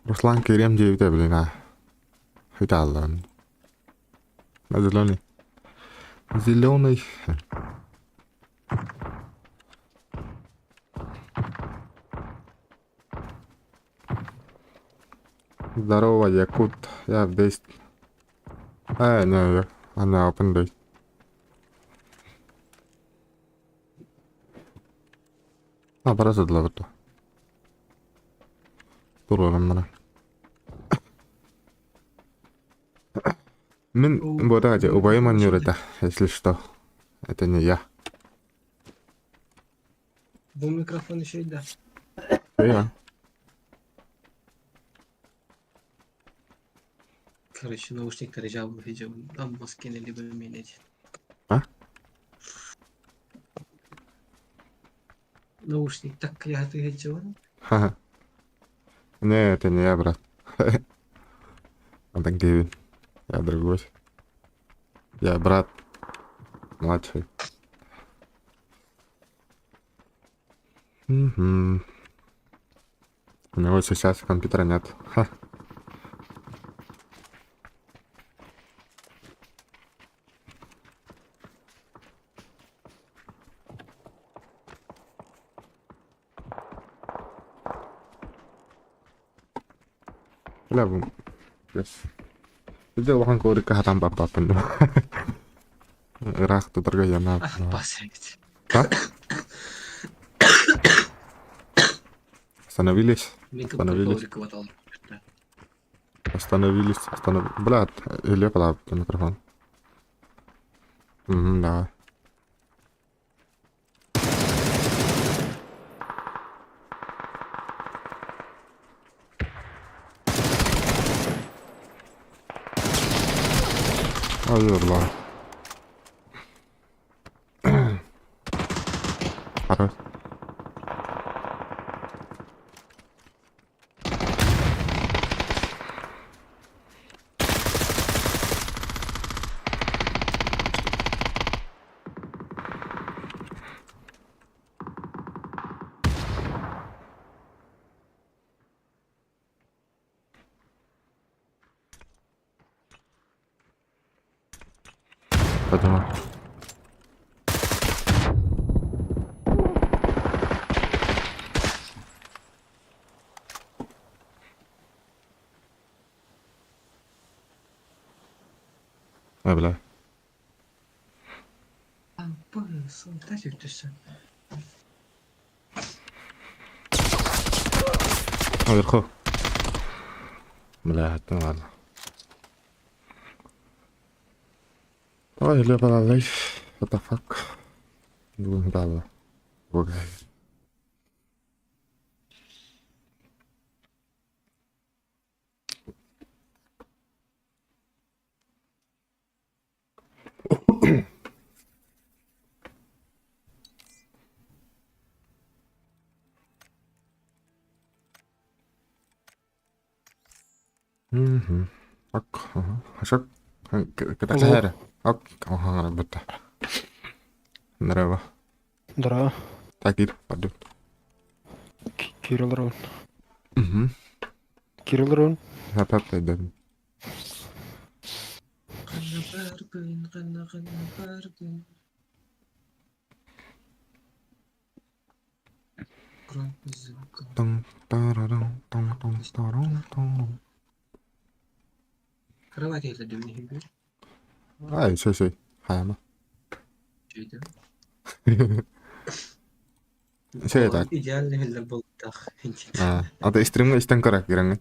Руслан кириэм диэбитэ билин аа. Хитааллан. На зеленый. Зеленый. Здорово, Якут. Я здесь. А, не, она open day. А, бара сылдьыбыт. Туруоран баран. Мин буотах этэ убайым оонньуур этэ, если что. Это не я. Бу микрофон еще и да. Я. Короче, наушниктары жабылып сылдьабын. Аммас кэлэ либо менять. А? Наушник так я ты сылдьабын. Ха-ха. Не, это не я, брат. А Кевин. Я другой. Я брат. Младший. Угу. У него сейчас компьютера нет. Ха. Бля, бу Yes. Бізде улахан коврикка хатан барбаппын. Ыраах тутарга яна. Бас эбит. А? Остановились. Мин Остановились. коврик батал. Остановились. Останов... Бля, Илья подал микрофон. Угу, давай. Ой, Хорош. Подумал. Ой, бля. Наверху. Бля, ну ладно. Ой, Илья, What the fuck? Ладно. Бога. Угу. Ок, ага. Хашак. Кытахара. Ок, ага, работа. Здорово. Здорово. Так, Ир, пойду. Кирилл Рон. Угу. Кирилл Рон. Опять пойду. Тон тарарам, тон тон тарам, тон. Кровать это для Ай, сой сой. Хайма. Все так. Идеальный хиллер был так. А то стримга истен көрө кирэҥҥин.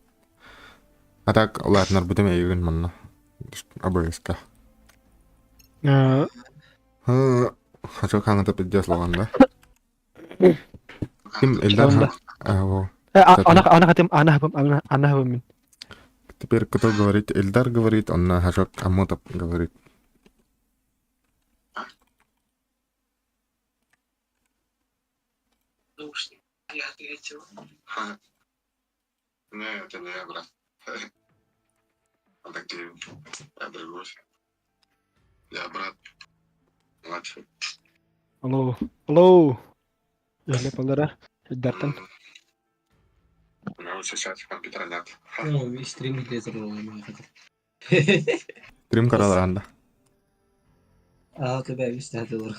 А так улаатынарбытым эйигин манна. Абыйыска. Хочу хаҥата пиздец лоҕон да. Ким Эльдар Ана хотим, ана хабым, ана хабым. Теперь кто говорит? Эльдар говорит, он на хашок Амутов говорит. Я ответил. Не, это не я, брат. А такие, я другой. Я брат. Младший. Алло. Алло. Я полдара. Эльдартан. У меня вот сейчас компьютера нет. Ну, стрим Стрим караларанда. А, тебя весь надо.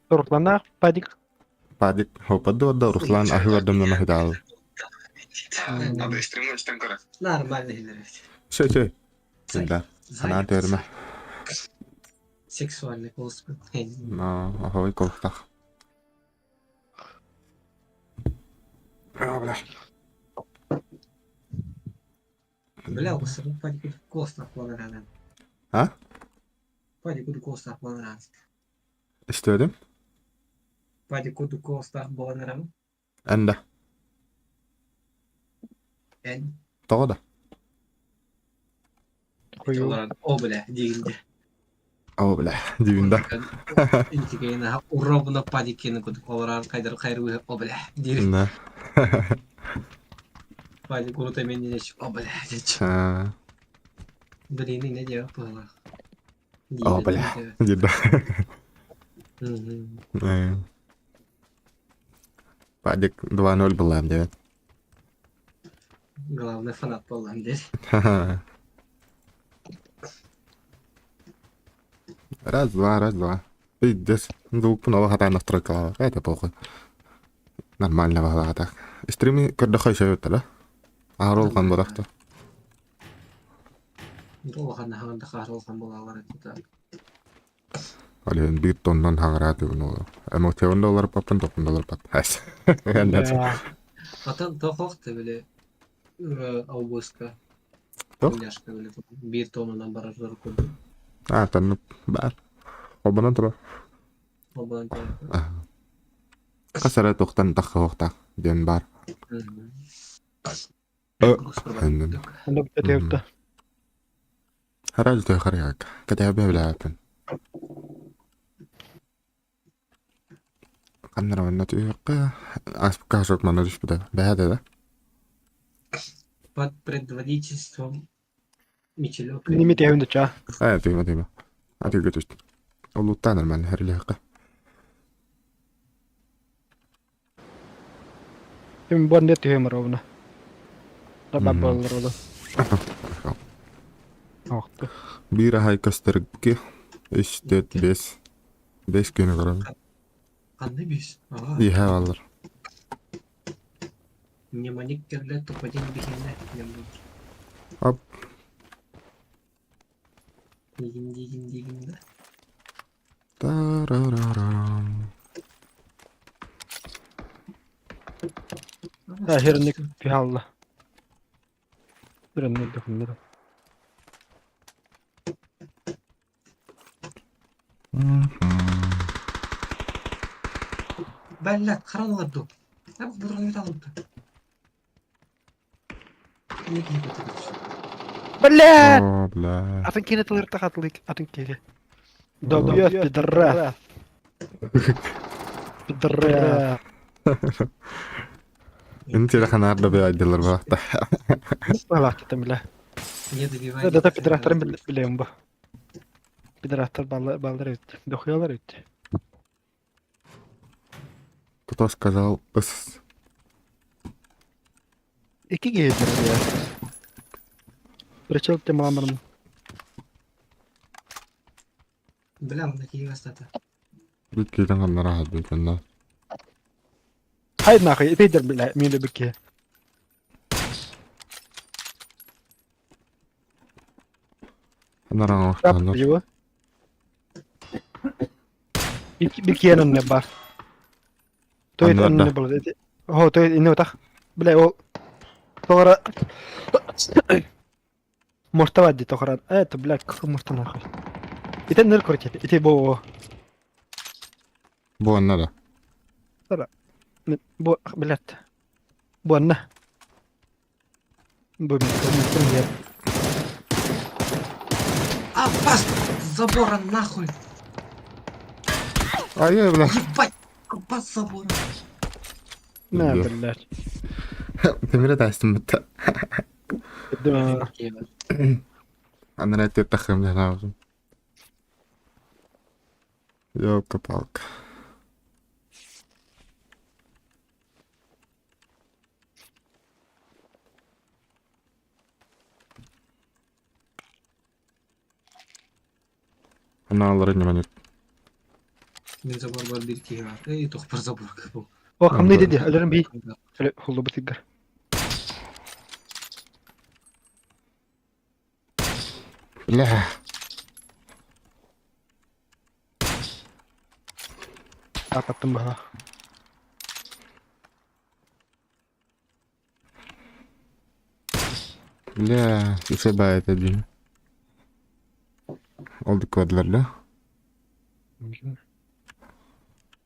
Руслана, Падик. Падик, хопаду да Руслан ахивардым на махидал. Нормально хиллер. Все, все. Да. Она терме. Сексуальный голос. Но, ахой колхтах. А, бля. Бля, усырын Падик голос нахуй. А? Падик голос нахуй. Истедим? Падик голос нахуй. Энда. Эн. Тоҕо да? О, бля, дигинде. О, бля, дивинда. Интигейна уробна падикини кудук олорар кайдар кайры о, бля, дир. Да. Падик урута мен о, бля, дич. Блин, не делал было. О, бля, дирда. Падик 2-0 была, блядь. Главный фанат был, здесь. Раз, два, раз, два. Пиздец. Звук нового хата настройка. Это похуй. Нормально было так. Стрими көрдөххө үчүгэй эбит да? Аһара улахан буолаахта. Улахан хаҥан да хаара улахан буолаллар этэ. Ол иһин биир тоннан хаҥараат уну эмоционно да олорпаппын, тохпун да олорпаппын. Атын тохох да били албыска Тох? Няшка били биир тонунан барар курдук. А, тонну баар. Холбонон турар. Холбонон турар. Хас эрэ туохтан тахсыахтаах диэн баар. Харалты харыйаак. Кэтэһэбэ билээппин. Ханнара манна түһүөххэ. Ааспыкка хашок манна түспүтэ. Бэһэ да. Под предводительством Мичелёк. Ними тэһэн дуча. Э, тыыма тыыма. Атыыга түстүм. Олуттаа нормально хэрилиэххэ. Тим бон нет түһэм ровно. Таба боллар олу. Охту. Биир аһай көстөргө үс, төрт, бес. Бес күнү көрөм. Ханна бес? Ага. Иһэ баллар. Мнемоник кэллэ тупадин биһинэ диэн Оп. Дигин дигин дигин да. Тарарарам. Да, херник пиалла. Бирэнник дохуннар. Бэллэт харан олорду. Бу алынты. Блядь! О, бля. Атын кини тылырта хатылык, атын киһи. Добьет пидорас. Пидорас. Инти ханаар да бэйдилэр баахта. Балаактатым бля. Не добивай. Да, да, пидорастарын билем бу. Пидорастар баллар эбит. Дохуялар эбит. Кто сказал ыс? Ики киһи бля. Причем ты мамырын. Бля, мына киһи бастата. Бүт киирэн ханнара хаалбыт онно. Хай нахуй, пидор бля, мин бир киһи. Ханнара оҥоһтооннор. Его. Bir киэн онно бар. Той Аннар да. онно был. О, той инне утах. Бля, ол тоҕора Муртава ди тоҕора. Это, бля, как мурта нахуй. Ите ныр короче, ите бо Бу онно да. бо блядь. Бу анна. Бу мен А, пас! Забора нахуй! Ай, бля. Ебать! Пас забора! На, блядь. Тимире таастым бытта. Аннара тахым да Ёлка-палка. Анаалары немане. Мин забор бар бир киһи бар. Эй, тохпар забор бу. О, хамны деди, өлөрүм би. Хуллу бутыгар. Бля. Ататтым баха. Бля, үсэ это дин. Олды квадлар да?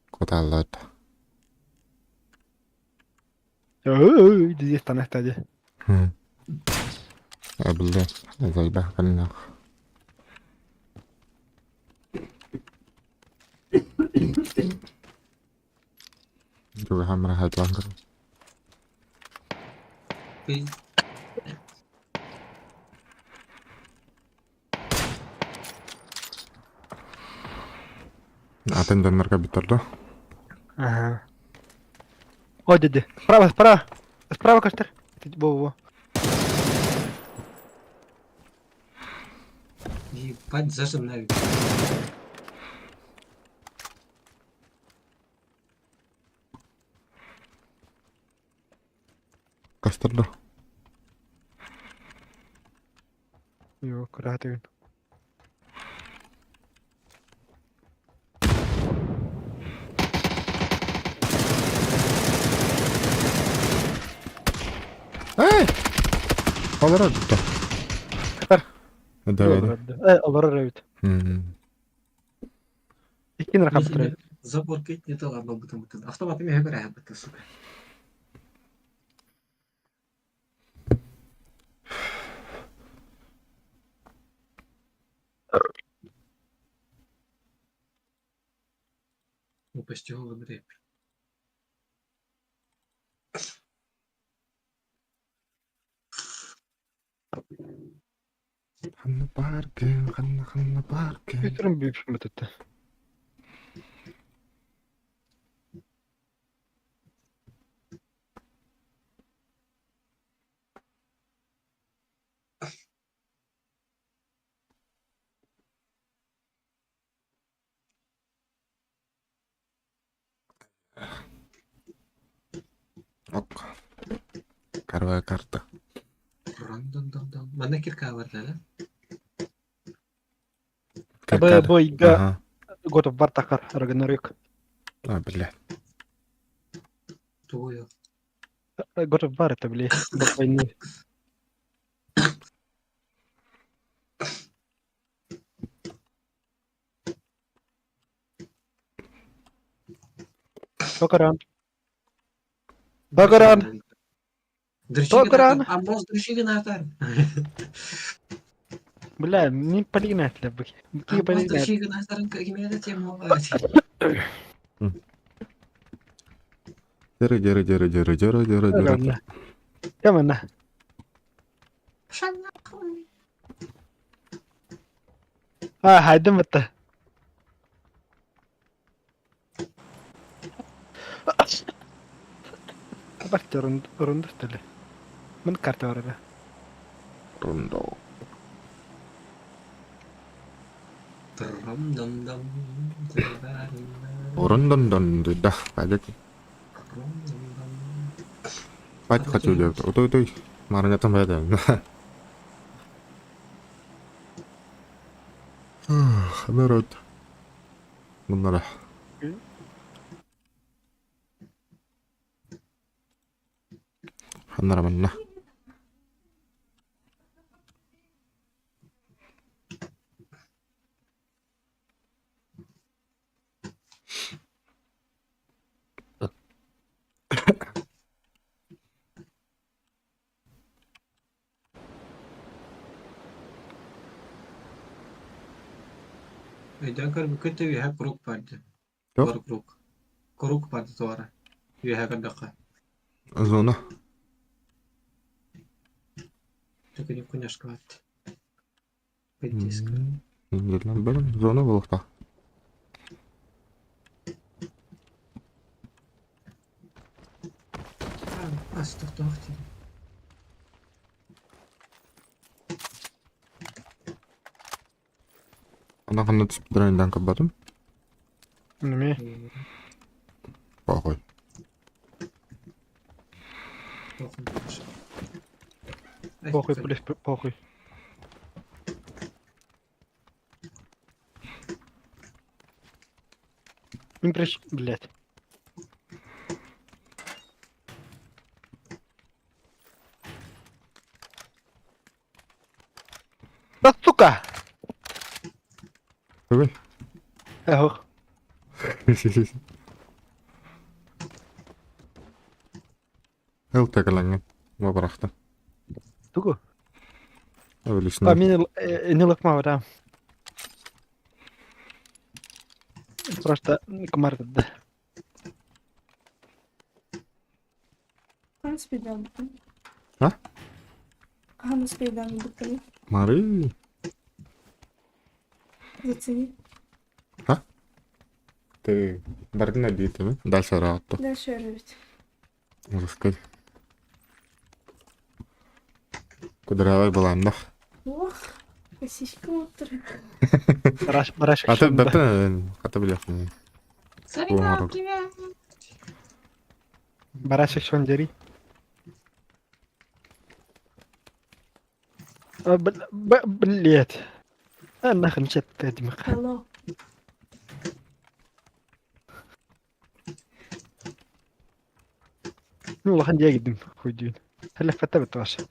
Коталлар. Ой, дизи станахта ди. А, бля, зайба каннах. Juga hamra hatlangar. Атын доннорга бүтэр да? Ага. О, деди. Справа, справа. Справа каштар. Во, во. Ебать, зажим навик. Кастар да. Yok, rahat edin. Эй! Олорор да. Катар. Да, Э, олорор эбит. Иккин рахап Забор кит не тала бабытым бытын. Автомат имеге көрә бытты, сука. Упустил выбрать. Ханна паркы, ханна ханна паркы. Бүтүрүн бүүпшүм бөтөттө. Ок. Первая карта. Ран-дан-дан-дан. Манна кирка бар да? Б, Б, Г, Ага. Готов бар тахар, Рагнарёк. А, блядь. Тугую. Готов бар это, блядь, бог войны. Бакаран. Бакаран. Токран. Амбоз дрыщи гынатар. Бля, не полигнать для быки. Быки Амбоз полигнать. дрыщи гынатар, кимеде тему. Дыры, дыры, дыры, дыры, дыры, дыры, дыры. Кэмэнэ. А, хайдым бытта. Барт орунду стеле. Мын карта бар эбэ. Рундо. Трам-дам-дам. Рундон-дон, да, пойдете. Спать хочу делать. Утой, утой. Марня там это. Народ. Муннара. Ханнара манна. Өйдөөн көрбүккүн үөһэ курук барды. Туох? Туора курук. Курук барды туора. Үөһэ көрдөххө. Зона. Төкүнүк күнэшкэ бат. Пиздец. Зона буолуохтаах. Ас тохтоох дии. Ана ханна түспүттэрин көрбөтүм. Неме. Похуй. Похуй, блядь, похуй. Мин приш, блядь. Да сука! Бүгүн. Эх. Ыл тэгэлэҥҥин. Бабарахтан. Тугу? Эволюционный. А мин не лыкма да. Просто комар да. Хаһан спейдаабыттын? А? Хаһан спейдаабыттын? Мары. Зацени. А? Ты бардын эбиитими? Дальше ыраатта. Дальше эребит. Ужас Кудрявай былааннах. Ох, косичка утыр. Бараш, бараш. Аты бәпін, аты билехин. Сарина, привет! Барашек шондери. Блять. А нахрен чат Алло. Ну улахан дьиэ киирдим хуйдуун. Хэлэппэттэ баша.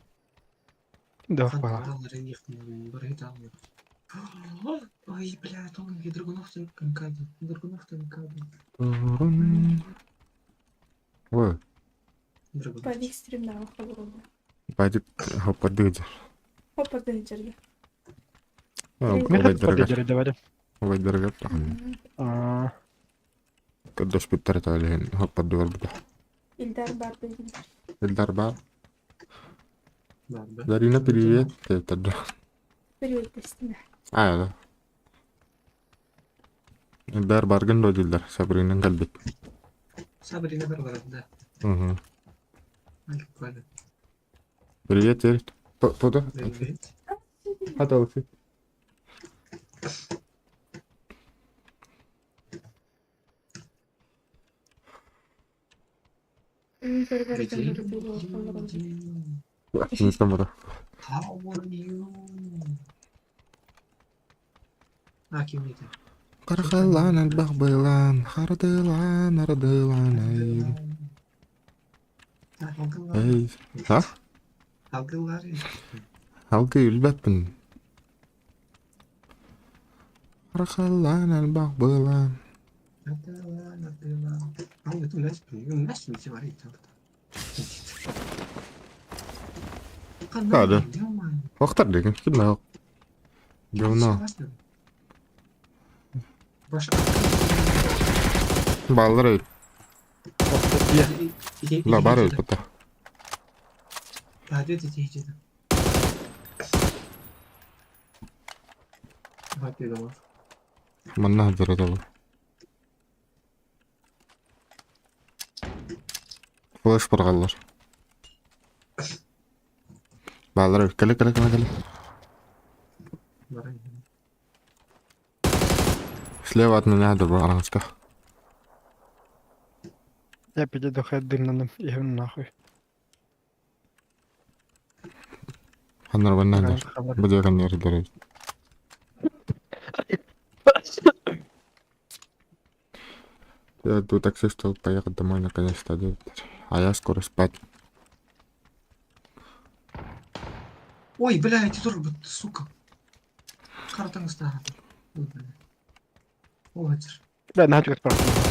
Да хуа. Ой, бля, тонкий Драгунов танкади. Драгунов танкади. Ой, Драгунов. Павик стримнаа холоруна. бадик хоппардыгыдыр. Хоппардын жерге. Мехат поддержит давай. Убайдарыгар Аа. Көрдөспүттэр этэлиһин хоппардыгар бутах. Илдар бар деген. Илдар бар. Да, да. Дарина, привет. Ты Привет, Кристина. А, да. Илдар баргын до дилдер. Сабринен калбит. Сабрина Варвара, да. Угу. Ай, буквально. Привет, Эрик. Туда? Привет. Хата Алексей. How are you? А, кимните. Кархалан альбах байлан, хардылан, ардылан, ай. Эй, а? Алгылар. Алгы үлбәппін. Кархалан альбах байлан. Ардылан, ардылан. А, это у нас, у нас не говорит. Да, да. Вақтар деген, кім Говно. Балдар өй. Ла бар өй бұта. Манна хазыр это Флеш баргалар. Балдар өй. Келе, келе, келе, келе. Слева от меня, добро, аранска. Я підійду, хай дим на ним і нахуй. Ханнар баннадыр. Бу дьэ кэннигэр Я тут таксист поехать домой наконец-то. А я скоро спать. Ой, бля, эти тоже, сука. Картаң ыстаады. Ой, бля. Ой, Бля, нахуй чугас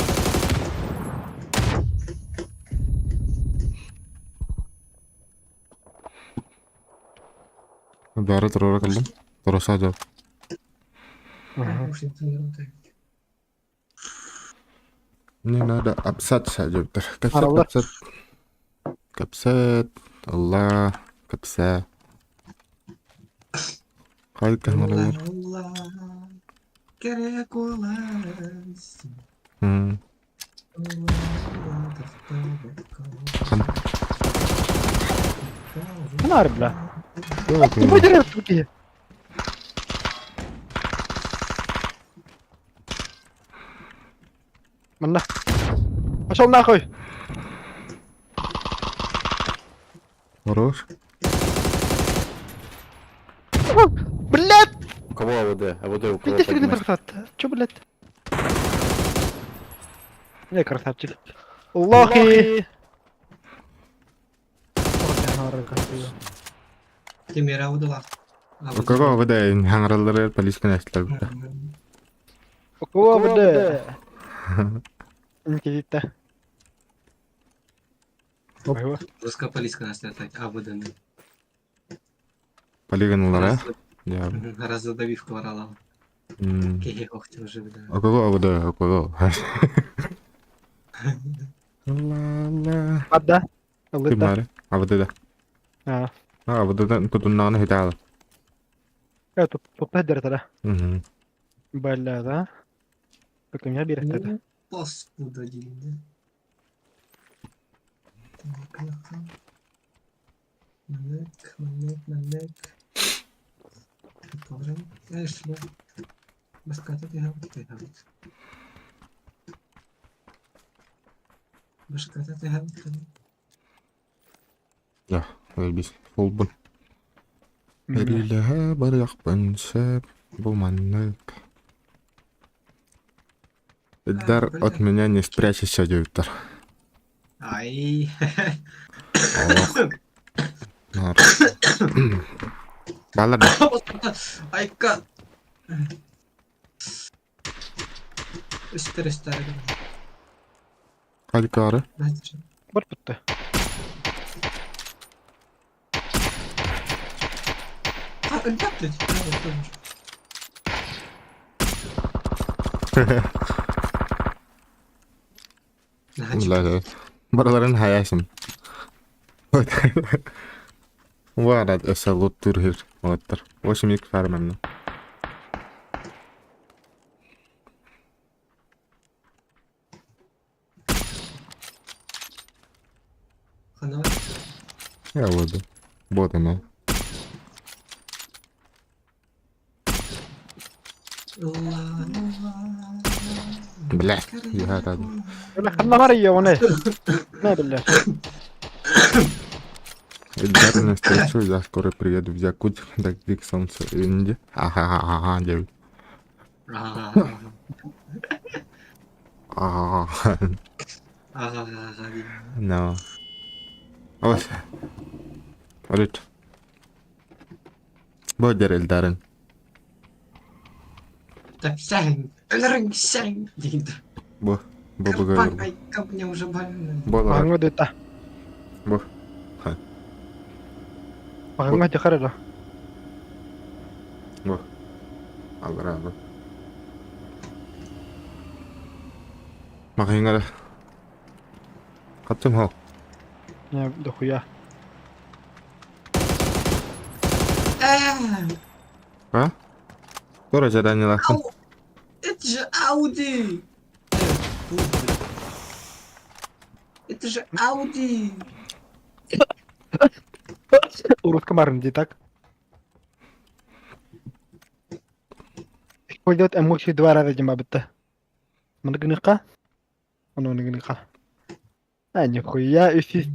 Бары турура кэллим. Туруса дьэ. Мне надо абсат садьыптар. Капсат, Аралар. капсат. Капсат. Алла. Капса. Хайка Ола, наралар. ола. Керек олас. Хан. Нар, бля. Ты выдерешь тут. Манна. Пошел нахуй. Хорош. Блядь, У кого АВД? АВД у кого пиздец, ты поднимать? красавчик. Чё, блядь? Не, красавчик. Лохи! Темир АВД У кого АВД? Хаңралары полиция нэстилер. У кого АВД? Никита. Оп. Русская нас так АВД. Полигоналара. Я. Раз задавив кварала. Кеге охте уже, да. У кого АВД? У кого? Ла-ла. Ада. Ким Лыта. бары? АВД да. А. А, АВД тутуннааны хитаала. Тут тут да. Мгм. Бля, да. Только меня берет это. Паскуда, да. Так, ага. Манек, манек, манек. Положим. Конечно. Баската ты гавит, ты гавит. Башката ты гавит, ты. Заебись. Фулбун. Сэриилэһэ барыахпын сөп, бу маннык. Ильдар от меня не спрячешься диэбиттэр. Ай. Олох. Наар. Балар да. Айка. Үстер үстер. Хайкары. Бар бутта. А, өлбөт блядь. Бля, барыларын хайасым. Варад өсө луттур хир олаттар. 8 ик фарманна. Хана. Я воду. Вот оно. Бля, я рад. خلنا مرية وانا ما بالله Эльдар не встречу, я скоро приеду в Якутск, так дик солнце Инди. Ага, ага, ага, Ага. No. Ой. Орит. Бодер Эльдарын. Так, сядь, сядь. Бу. Бу буга. Ай, как мне уже больно. Болар. Аңга дөта. Бу. Аңга дихарада. Бу. Алра бу. Махингара. Хаттым хо. Не, дохуя. А? Скоро задание лахтым. Это же Ауди! Это же Ауди! Уродка марнди, так? Использовать эмоции два раза дима битта. Мангныка? Оно ныгныка. А, нихуя, үсис...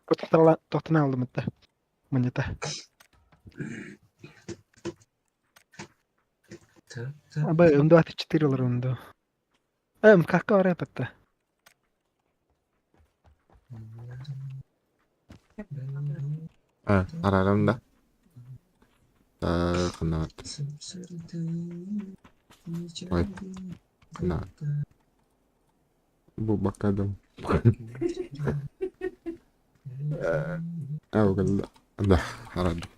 Тохтана алдым это. Монета. Абы, М24 рунду. МКК рэп это. А, арарам да. Так, на. Ой. На. Бу бакадым. А, да, арадым.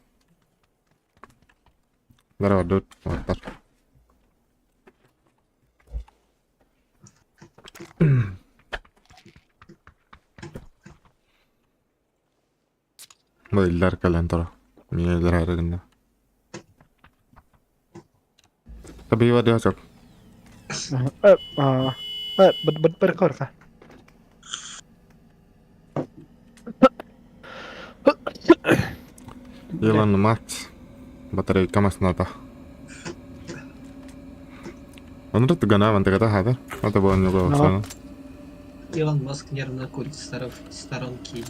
Здорово, дуд. Вот так. Бу Ильдар кэлэн тура. Миэ Ильдар гынна. Табиба диасок. Бит бит бер корка. Илон Маск батарейка масната. Онрут гана вантагата хата. Ата бу оннуга оксана. Илон Маск нервно курит в сторонке.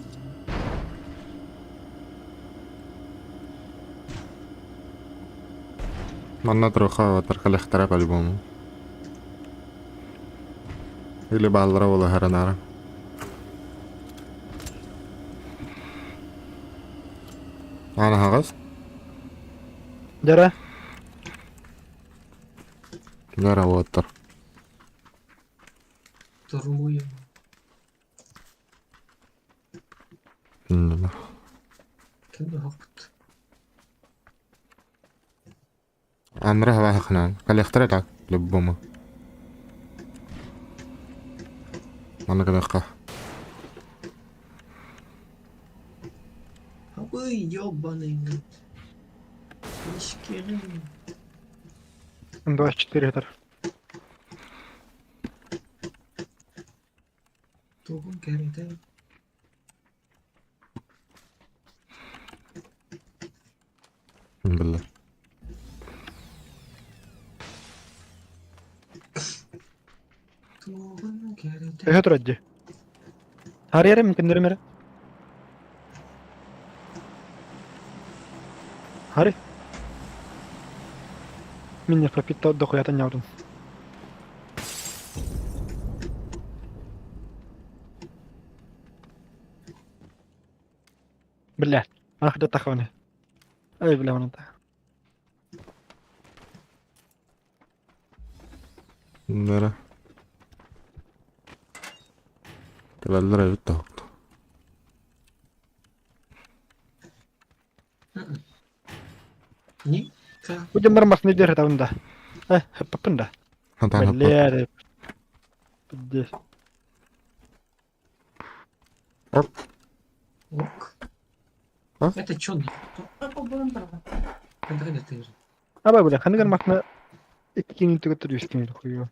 Манна троха тархалехтара по-любому. Или баллара була харанара. Ана хагас? Дара. Дара уоттар. Турмую. Инна. Ким хаппыт? Анра хавахнан. Калехтара так, любому. Манна калехка. Ой, ёбаный. Мишкерин. М24 этер. Тугун кэритэ. Бля. Тугун кэритэ. Өһө турар Харьяр мөмкин мере. Хари. Мин не пропит дохуя нявдым. Бля, ах да тахваны. Ай, бля, вон это. Нара. Кэлэллэр эбит да. Ника. Будем нормас не держит, а он да. Папында. Хантан хаппат. Бля, Здесь. Оп. Ок. А? Это чё нахуй? Когда ты же? Аба, бля, ханигар махна иккини түгөттөр үскини хуйу.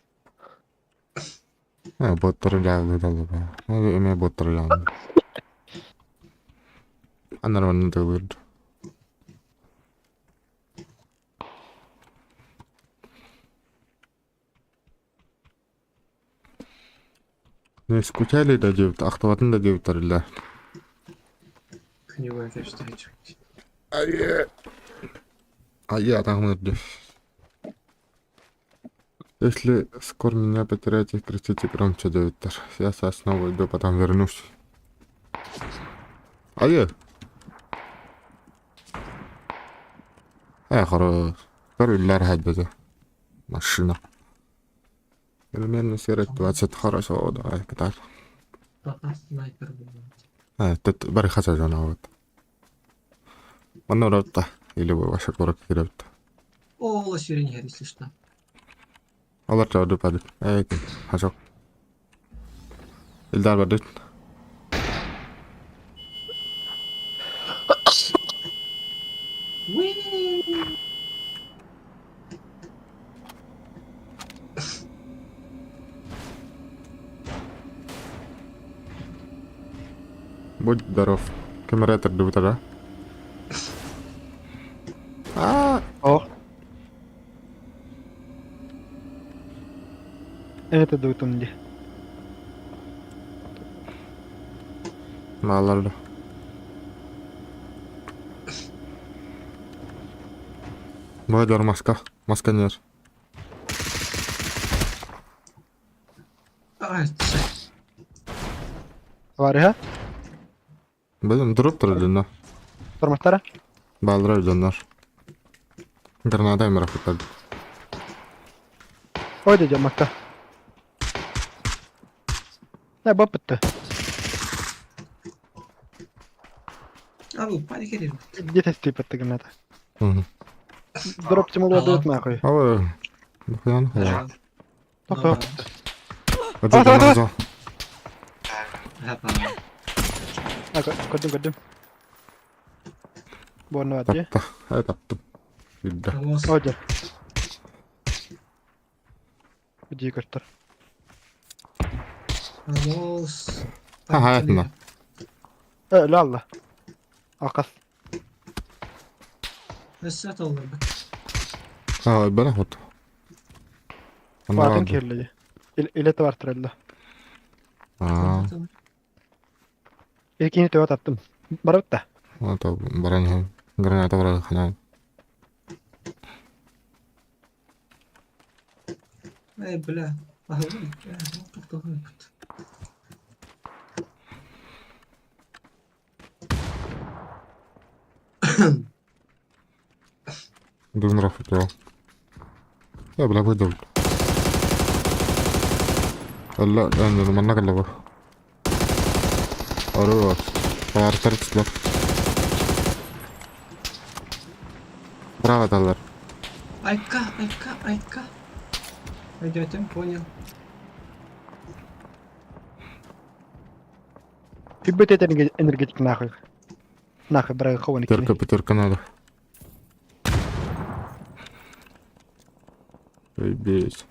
Боттары лаалы далаба. Эме боттары лаалы. Анар онны тылырды. Не скучали да диэбит, ахтыбатын да диэбиттэр илэ. К нему опять что хочу. Айе. Айе, атаҕым ыарыйда. Если скоро меня потеряете, кричите громче диэбиттэр. Я сейчас снова иду, потом вернусь. Айе. Э, хорош. Көрүллэр хайдата. Машина. Примерно серый 20 хорошо, давай, катар. Пока снайпер был. Э, тут бары хаса жана вот. Манна урапта. Или ваша корок кирепта. О, сирень, если что. Алар жауды падыт. Эй, хашок. Илдар бардыт. Будь здоров. Камера да? А, О. Это дует он где. Маларды. Бойлер маска. Маска нет. А, чё? Варыга? Блин, дроп турдунна. Тормозтара? Балдыра дьоннор. Граната эмирахыттар. Ой, дядя Макка. Не, бапытты. А, вы упали, Кирилл? Где-то стипетты граната. Угу. Дроп тимул Алло. дают нахуй. Ой, нахуя Да. Топ-топ. Это Давай, давай, граната. Ага. А, көрдүм, көрдүм. Буонну бат, Тапта. Ай таптым. Билді. Алло. Ой, Үдии көртөр. Алло. Ага, это. Э, ла Акас. Өссө толлар. А, бара хот. Батын кирледи. Иле бар туралла. А, Икини төбө таттым. Барып та. это баран граната баран хана. Эй, бля. Ага, бля, ну, тут Дун рафытыл. Я бля выдал. Алла, манна калла Хорош. Бар тар Браво, талар. Айка, айка, айка. Пойдете, понял. Түбөт энергетик нахуй. Нахуй брак ховын Пятерка, пятерка надо. Заебись.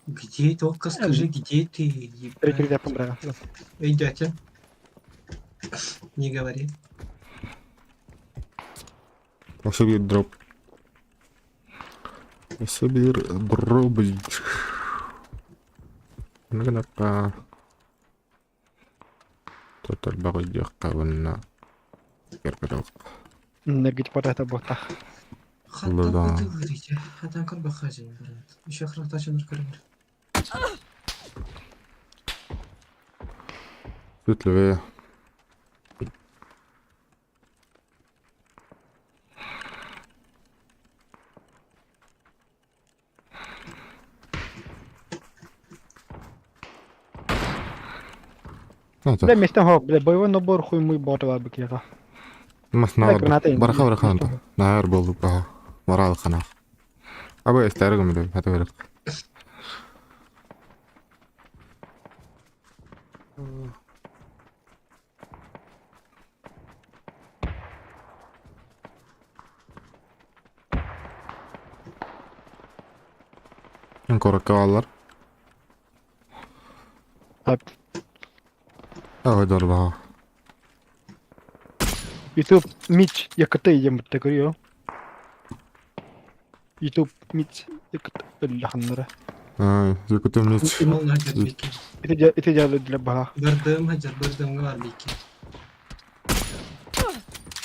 Где только скажи, где ты, ебать. Третий брага. Идете. Не говори. Особи дроп. Особи дроп. Нагнака. Тотал багыдьяққа ванна. Керкадок. Энергетик это буолтах. Хаттан Да. ытыгырите. Хаттан көрбөххө дьин барат. Еще храхтачыныр көрүңөр. Чуть левее. Это, Бля, месте хоп, бля, боевой набор хуй мой бот бар бикега. Мас Бля, наар. граната им. Бараха бараха анта. Наар болду баха. Морал хана. Абы эстер гымды, хата берек. Коракка бааллар. Так. Ой, дорбаха. YouTube Мич якыты ем битте көрüyor. YouTube Мич якыты өллөханнара. Ай, якутым мич. Имал хаджар бики. Ити ити жалы для баха. Бардым хаджар, бардымга бар бики.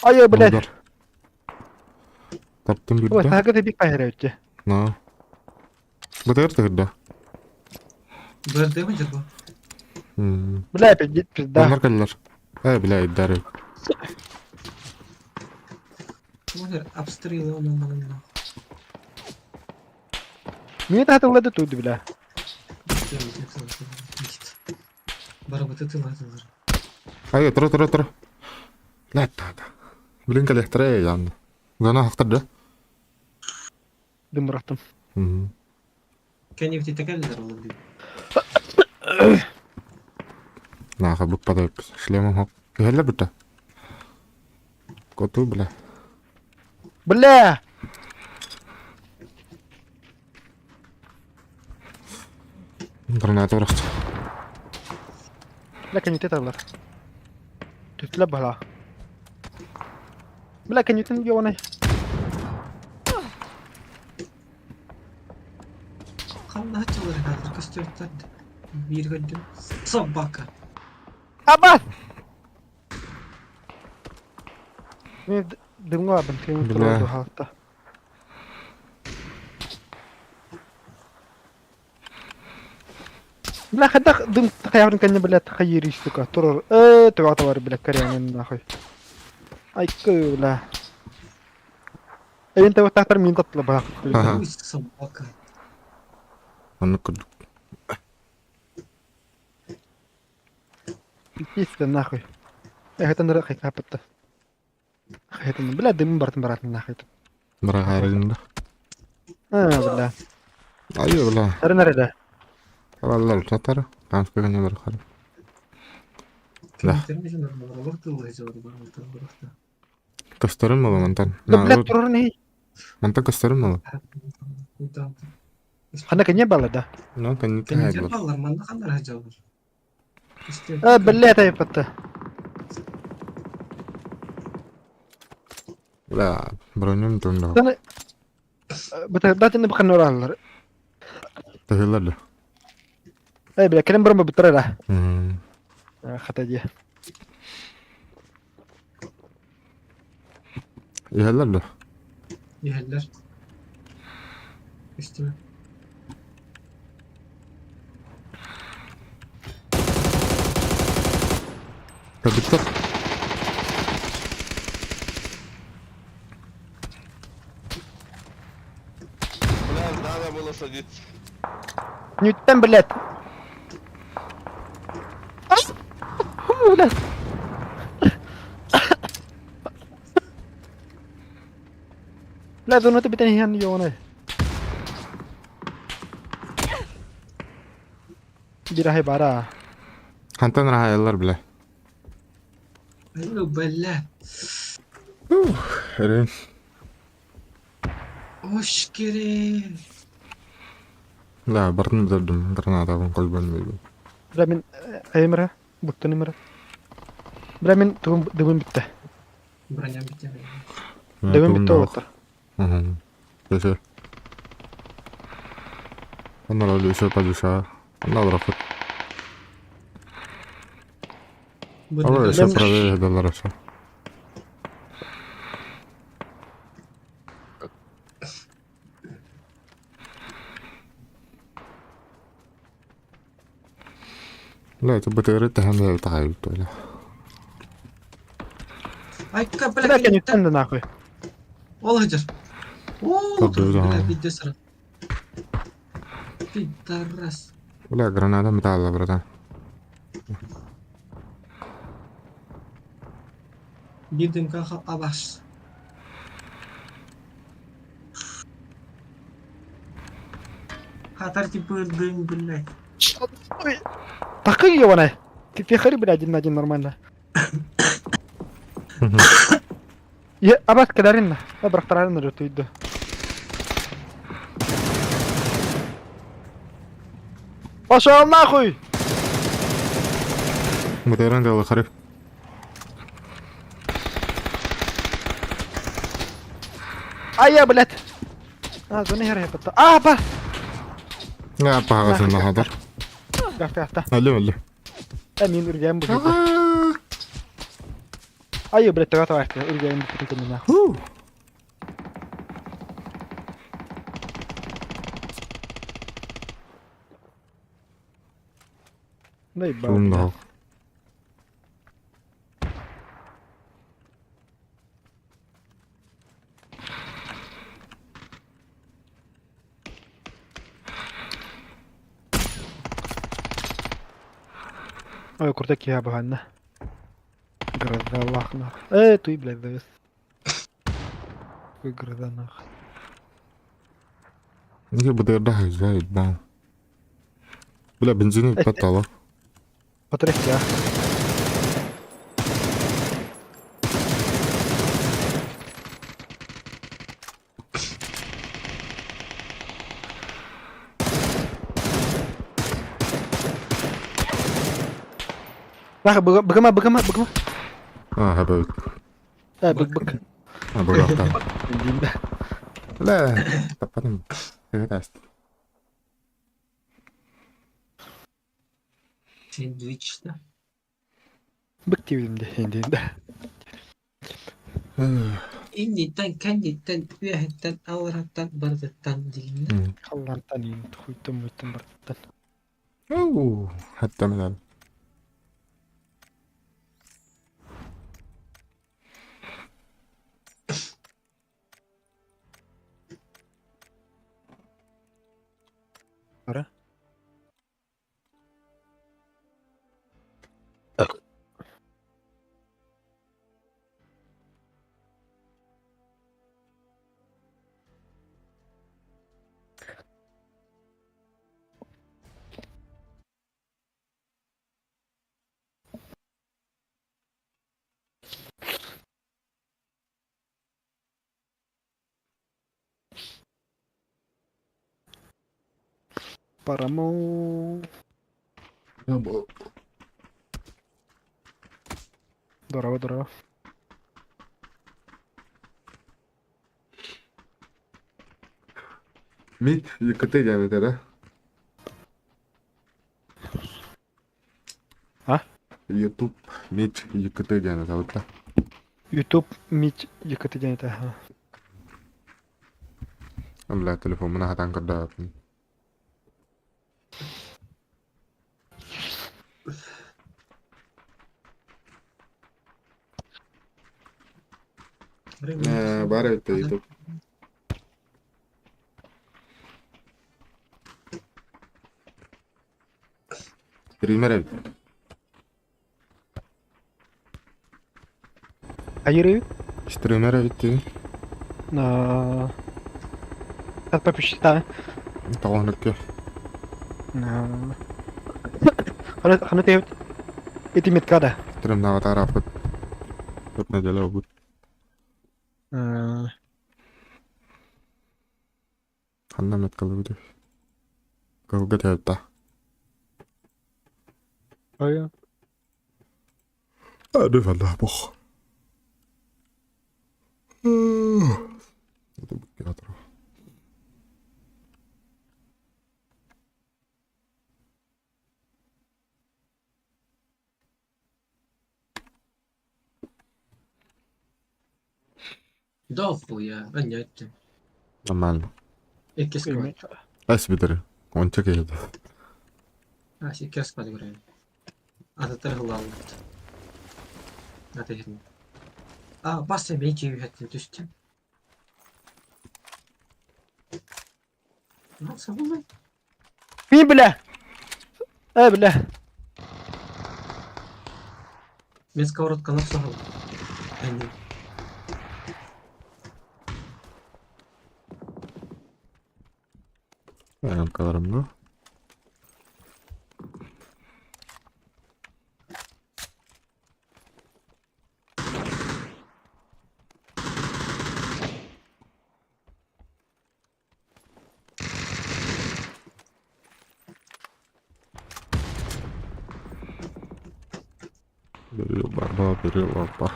Ай, блядь. Таптым Ой, бирде. тагы бик пайра өтте. На. Бытыр тыгырда. Бардым хаджар бу. Бля, пиздец, пизда. Onlar келдилер. Эй, бля, иддары. Модер обстрелы он манна. Мені тагы тыллады туйды, бля. Барабыты тыладылар. Ай, тура тура тура. Ла та та. Блин, келехтире ян. Зона хактырды. Дымраттым. Кеневти текелдер ол ди. Наха бук падай шлемом хоп. Хелле битте. Коту, бля. Бля! Граната урахт. Бля, кенюте тагылар. Түтләп бала. Бля, кенютен йоны. Ханна хачалар хазыр костюмтар. Бир көдүм. Собака. Абас! Мен дымга бын кенют Бля. турды халта. Бля, хадах дым тахаярын кәне бля тахайри сука. Турur. Э, тугата бар бля карянын нахуй. Ай кы бля. Эйн табы тахтар мин татлы бак. Ага. Уй, собака. Оны күрдүк. Пиздец нахуй. Эх, это нара хайкапытты. Хайтын, бля, дым бартын баратын нахуй. Бара хайрында. А, бля. Ай, бля. Сары нарада. Алалар татар. Камска гына бар хар. Да. Костарым малы мантан. Да, бля, турur не. Мантан костарым малы. Хана кене бала да. Ну, кәне хайдлар. Баллар манда хандар хаҗалар. А, бля, тайпатты. Бля, бронем тунда. Саны Бата датын бакан оралар. Тахилар да. Эй, бля, келем бұрын бітірер. Мм. Хата ди. Ихеллер да. Иһәлләр. Үстү. Кабиттер. Бля, надо было садиться. Ньюттен, блядь. Бля. Бля, зону ты битен хиян йоны. Бирахи бара. Хантан рахайлар, бля. Алло, бля. Эрин. Ош керек. Да, бартын бітірдім. Граната қойбан бейбі. Бля, мен аймыра, буттан имра. Бля, мен тугум дымым битте. Броня битә. Дымым битте оттар. Десе. Оннар өлі еще падиша. Оннар рахат. Ала еще Мен- правее далар аша. Бля, это БТР тэһэн таҕайбыт бля. Айка, Бля, бля, кэнниттэн да нахуй. Ол сылдьар. Оо, Көрдүбүт бля, аҕа. пиздец сара. Пидорас. Бля, граната металла, братан. Биир дымка абас. Хатар типырдым, блядь. Ой. Такы ебаная. Ты пехари, бля, один на один нормально. Я абас кадарин, абрахтарин же ты иду. Пошел нахуй! БТР дала харып. А я, блядь! А, зоны хер хеппет. А, ба! Я паҕасын наһадар. Гafta гafta. Алло, алло. Эмин үргән бу. Ай, блядь, тага тага үргән бу китен нахуй. Да ебать. Шумно. Ой, куртак я баганна. Гроза лах нах. Э, туй, блядь, завис. Какой гроза нах. Неге БТР زايد бау. Бля, бензин баттала. Потряс я. Нах, быгыма, быгыма, быгыма. А, хабы. Э, бык, бык. А, быгахта. Бля, таппатым. Тест. Сэндвич, да? Бык диибитим дии, диин да. Инниттэн, кэнниттэн, үөһэттэн, аллараттан, барытыттан дииллэр. Халлантан иин, хуйтан муйтан бартыттан. Оу, хатта медал. Ара? Параму. Здорово, здорово. Мит, КТ диабет, да? А? Ютуб, Мит, ЮКТ диабет, вот так. Ютуб Мить Екатерина. Ага. Бля, телефон мына хатан көрдө. Баар эбит Ютуб. Стример эбит. Айыры? Стример эбит дии. На. Так пописчита. Тоҕоһунукку. На. Хана хана тебит. Ити меткада. Стримнаҕа тарафыт. Тут неделя бут. Ханна меткалыбыт. Кылга тэбитта. Ой. Ады валла бох. Это буккатор. Да хуя, аньяттым. Нормально. Икки сквад. Ас битер. Онча келди. А, икки сквад көрөйүн. Атыттар ыһыллаллар. Аты иһин. А, бас эмиэ дьиэ түстүм. Nasıl Мин бля! Бля! Мен сковородканы саһыл. Әне. Рамкаларым ну. Бери лапа, бери лапа.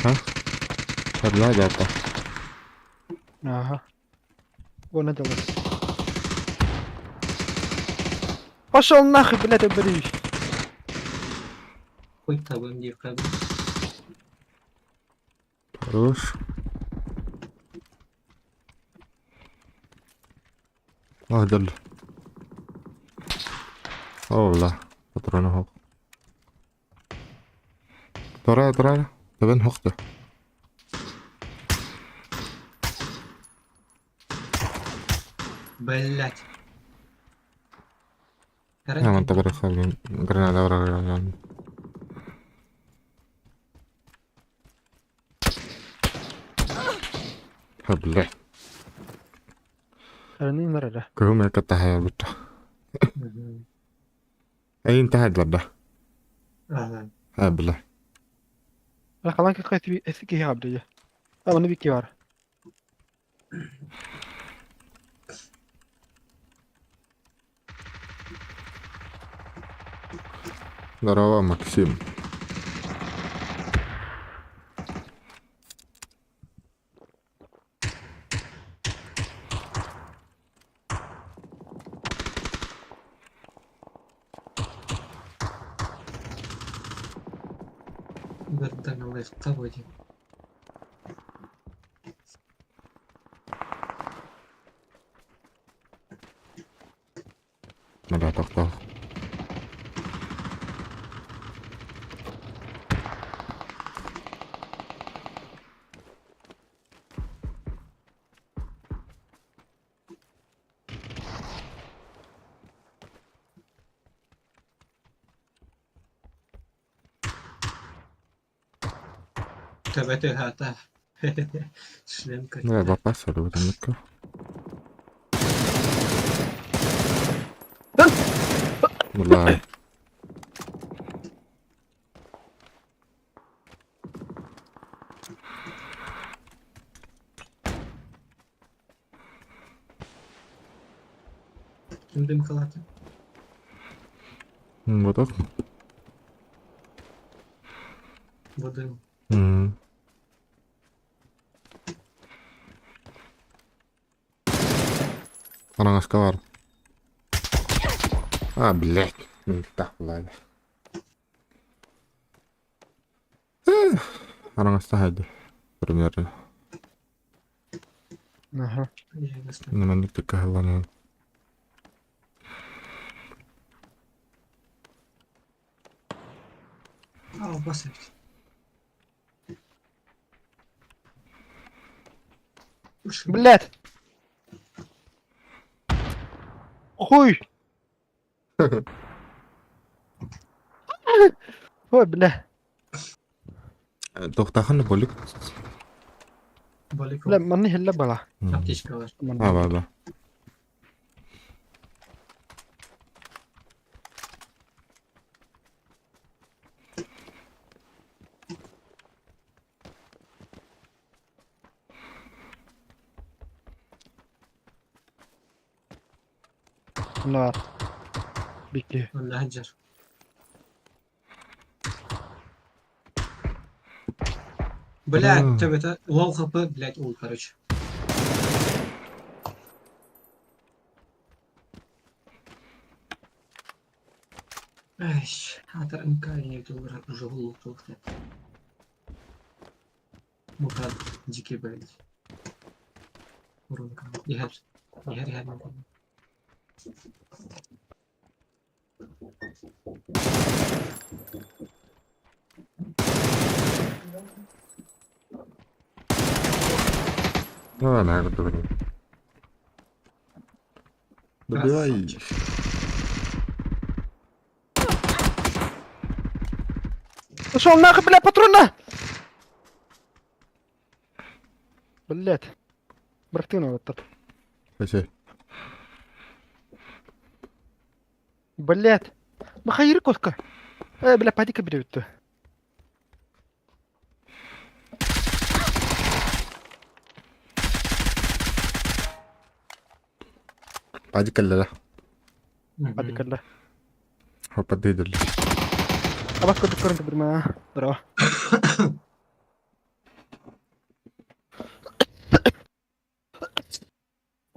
А? Одна лапа. Ага. Вон это вот. Пошел нахуй, блядь, уберись. Хуй табым дип кадыр. Хорош. اه دل. اوه لا патроны هوك. ترى ترى تبان هوخته. Блять. يا انت برا خلي граната ورا بلع. خليني نرى. كهم كتها بتا. اي انتهت لبه. Ага. بلع. لا خلاص كي بي كي هابدي. اه نبي كي وار. Здорово, Максим. Бирден лайфка будем. Бля, тохтоо. Төбөтө хата. Шлем Бля, көттө. бапас өлүбүт. Бля. Ким дым калаты? Вот так. Будым. Араҥаска бар. А, блядь. Так, ладно. Араҥаста хайды. Примерно. Ага. Я не знаю. Нема кахалана. А, бас эбит. Блядь! Хуй! Ой, бля. Тохтахан болик. Болик. Бля, манны хелле бала. Аптечка бар. А, ба, ба. Нар. Бики. Онна хаджар. Блядь, төбөтө лоу хп, блядь, ул, короче. Ай, атар МК не уже голову толкнет. Мука дикий, блядь. Урон. Иһэр. Иһэр иһэр. Ну, на, добре. Добивай. Пошел нахуй, бля, патрона! Блять. Брахтын этот. Спасибо. Блять. Махаир коска. Бля, поди-ка бери. Поди кэллэ. Поди кэллэ. Хопа дыдылы. Абас көрдүк көрөн кэбирмэ. Здорово.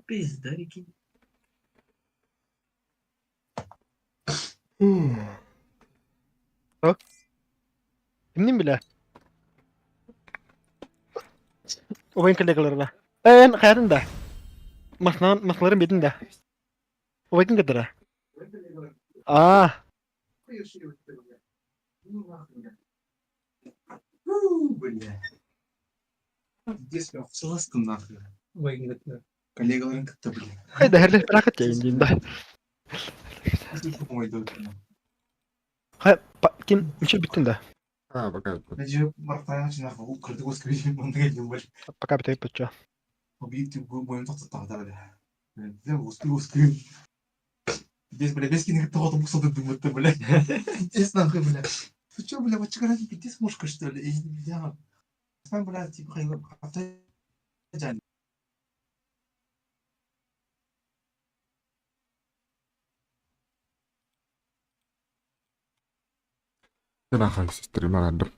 Пиздарики. Кимнин билэ? Убайын коллегаларына. Эн хайатын да. Масынан масларын бедин да. Убайдын кытара. А, Бля. Здесь охсыластым нахуй. Коллегаларын кытта, бля. хайда херлес бракат дейин дейин да. Хай, ким мичил биттин да. А, пока. Пока битеп битче. Здесь, бля, без кинек того бусады думать, бля. Здесь нахуй, бля. Ты чё, бля, вот чё, пиздец мушка, что ли? Я. Сам, бля, типа, хайва. Нахуй, стример,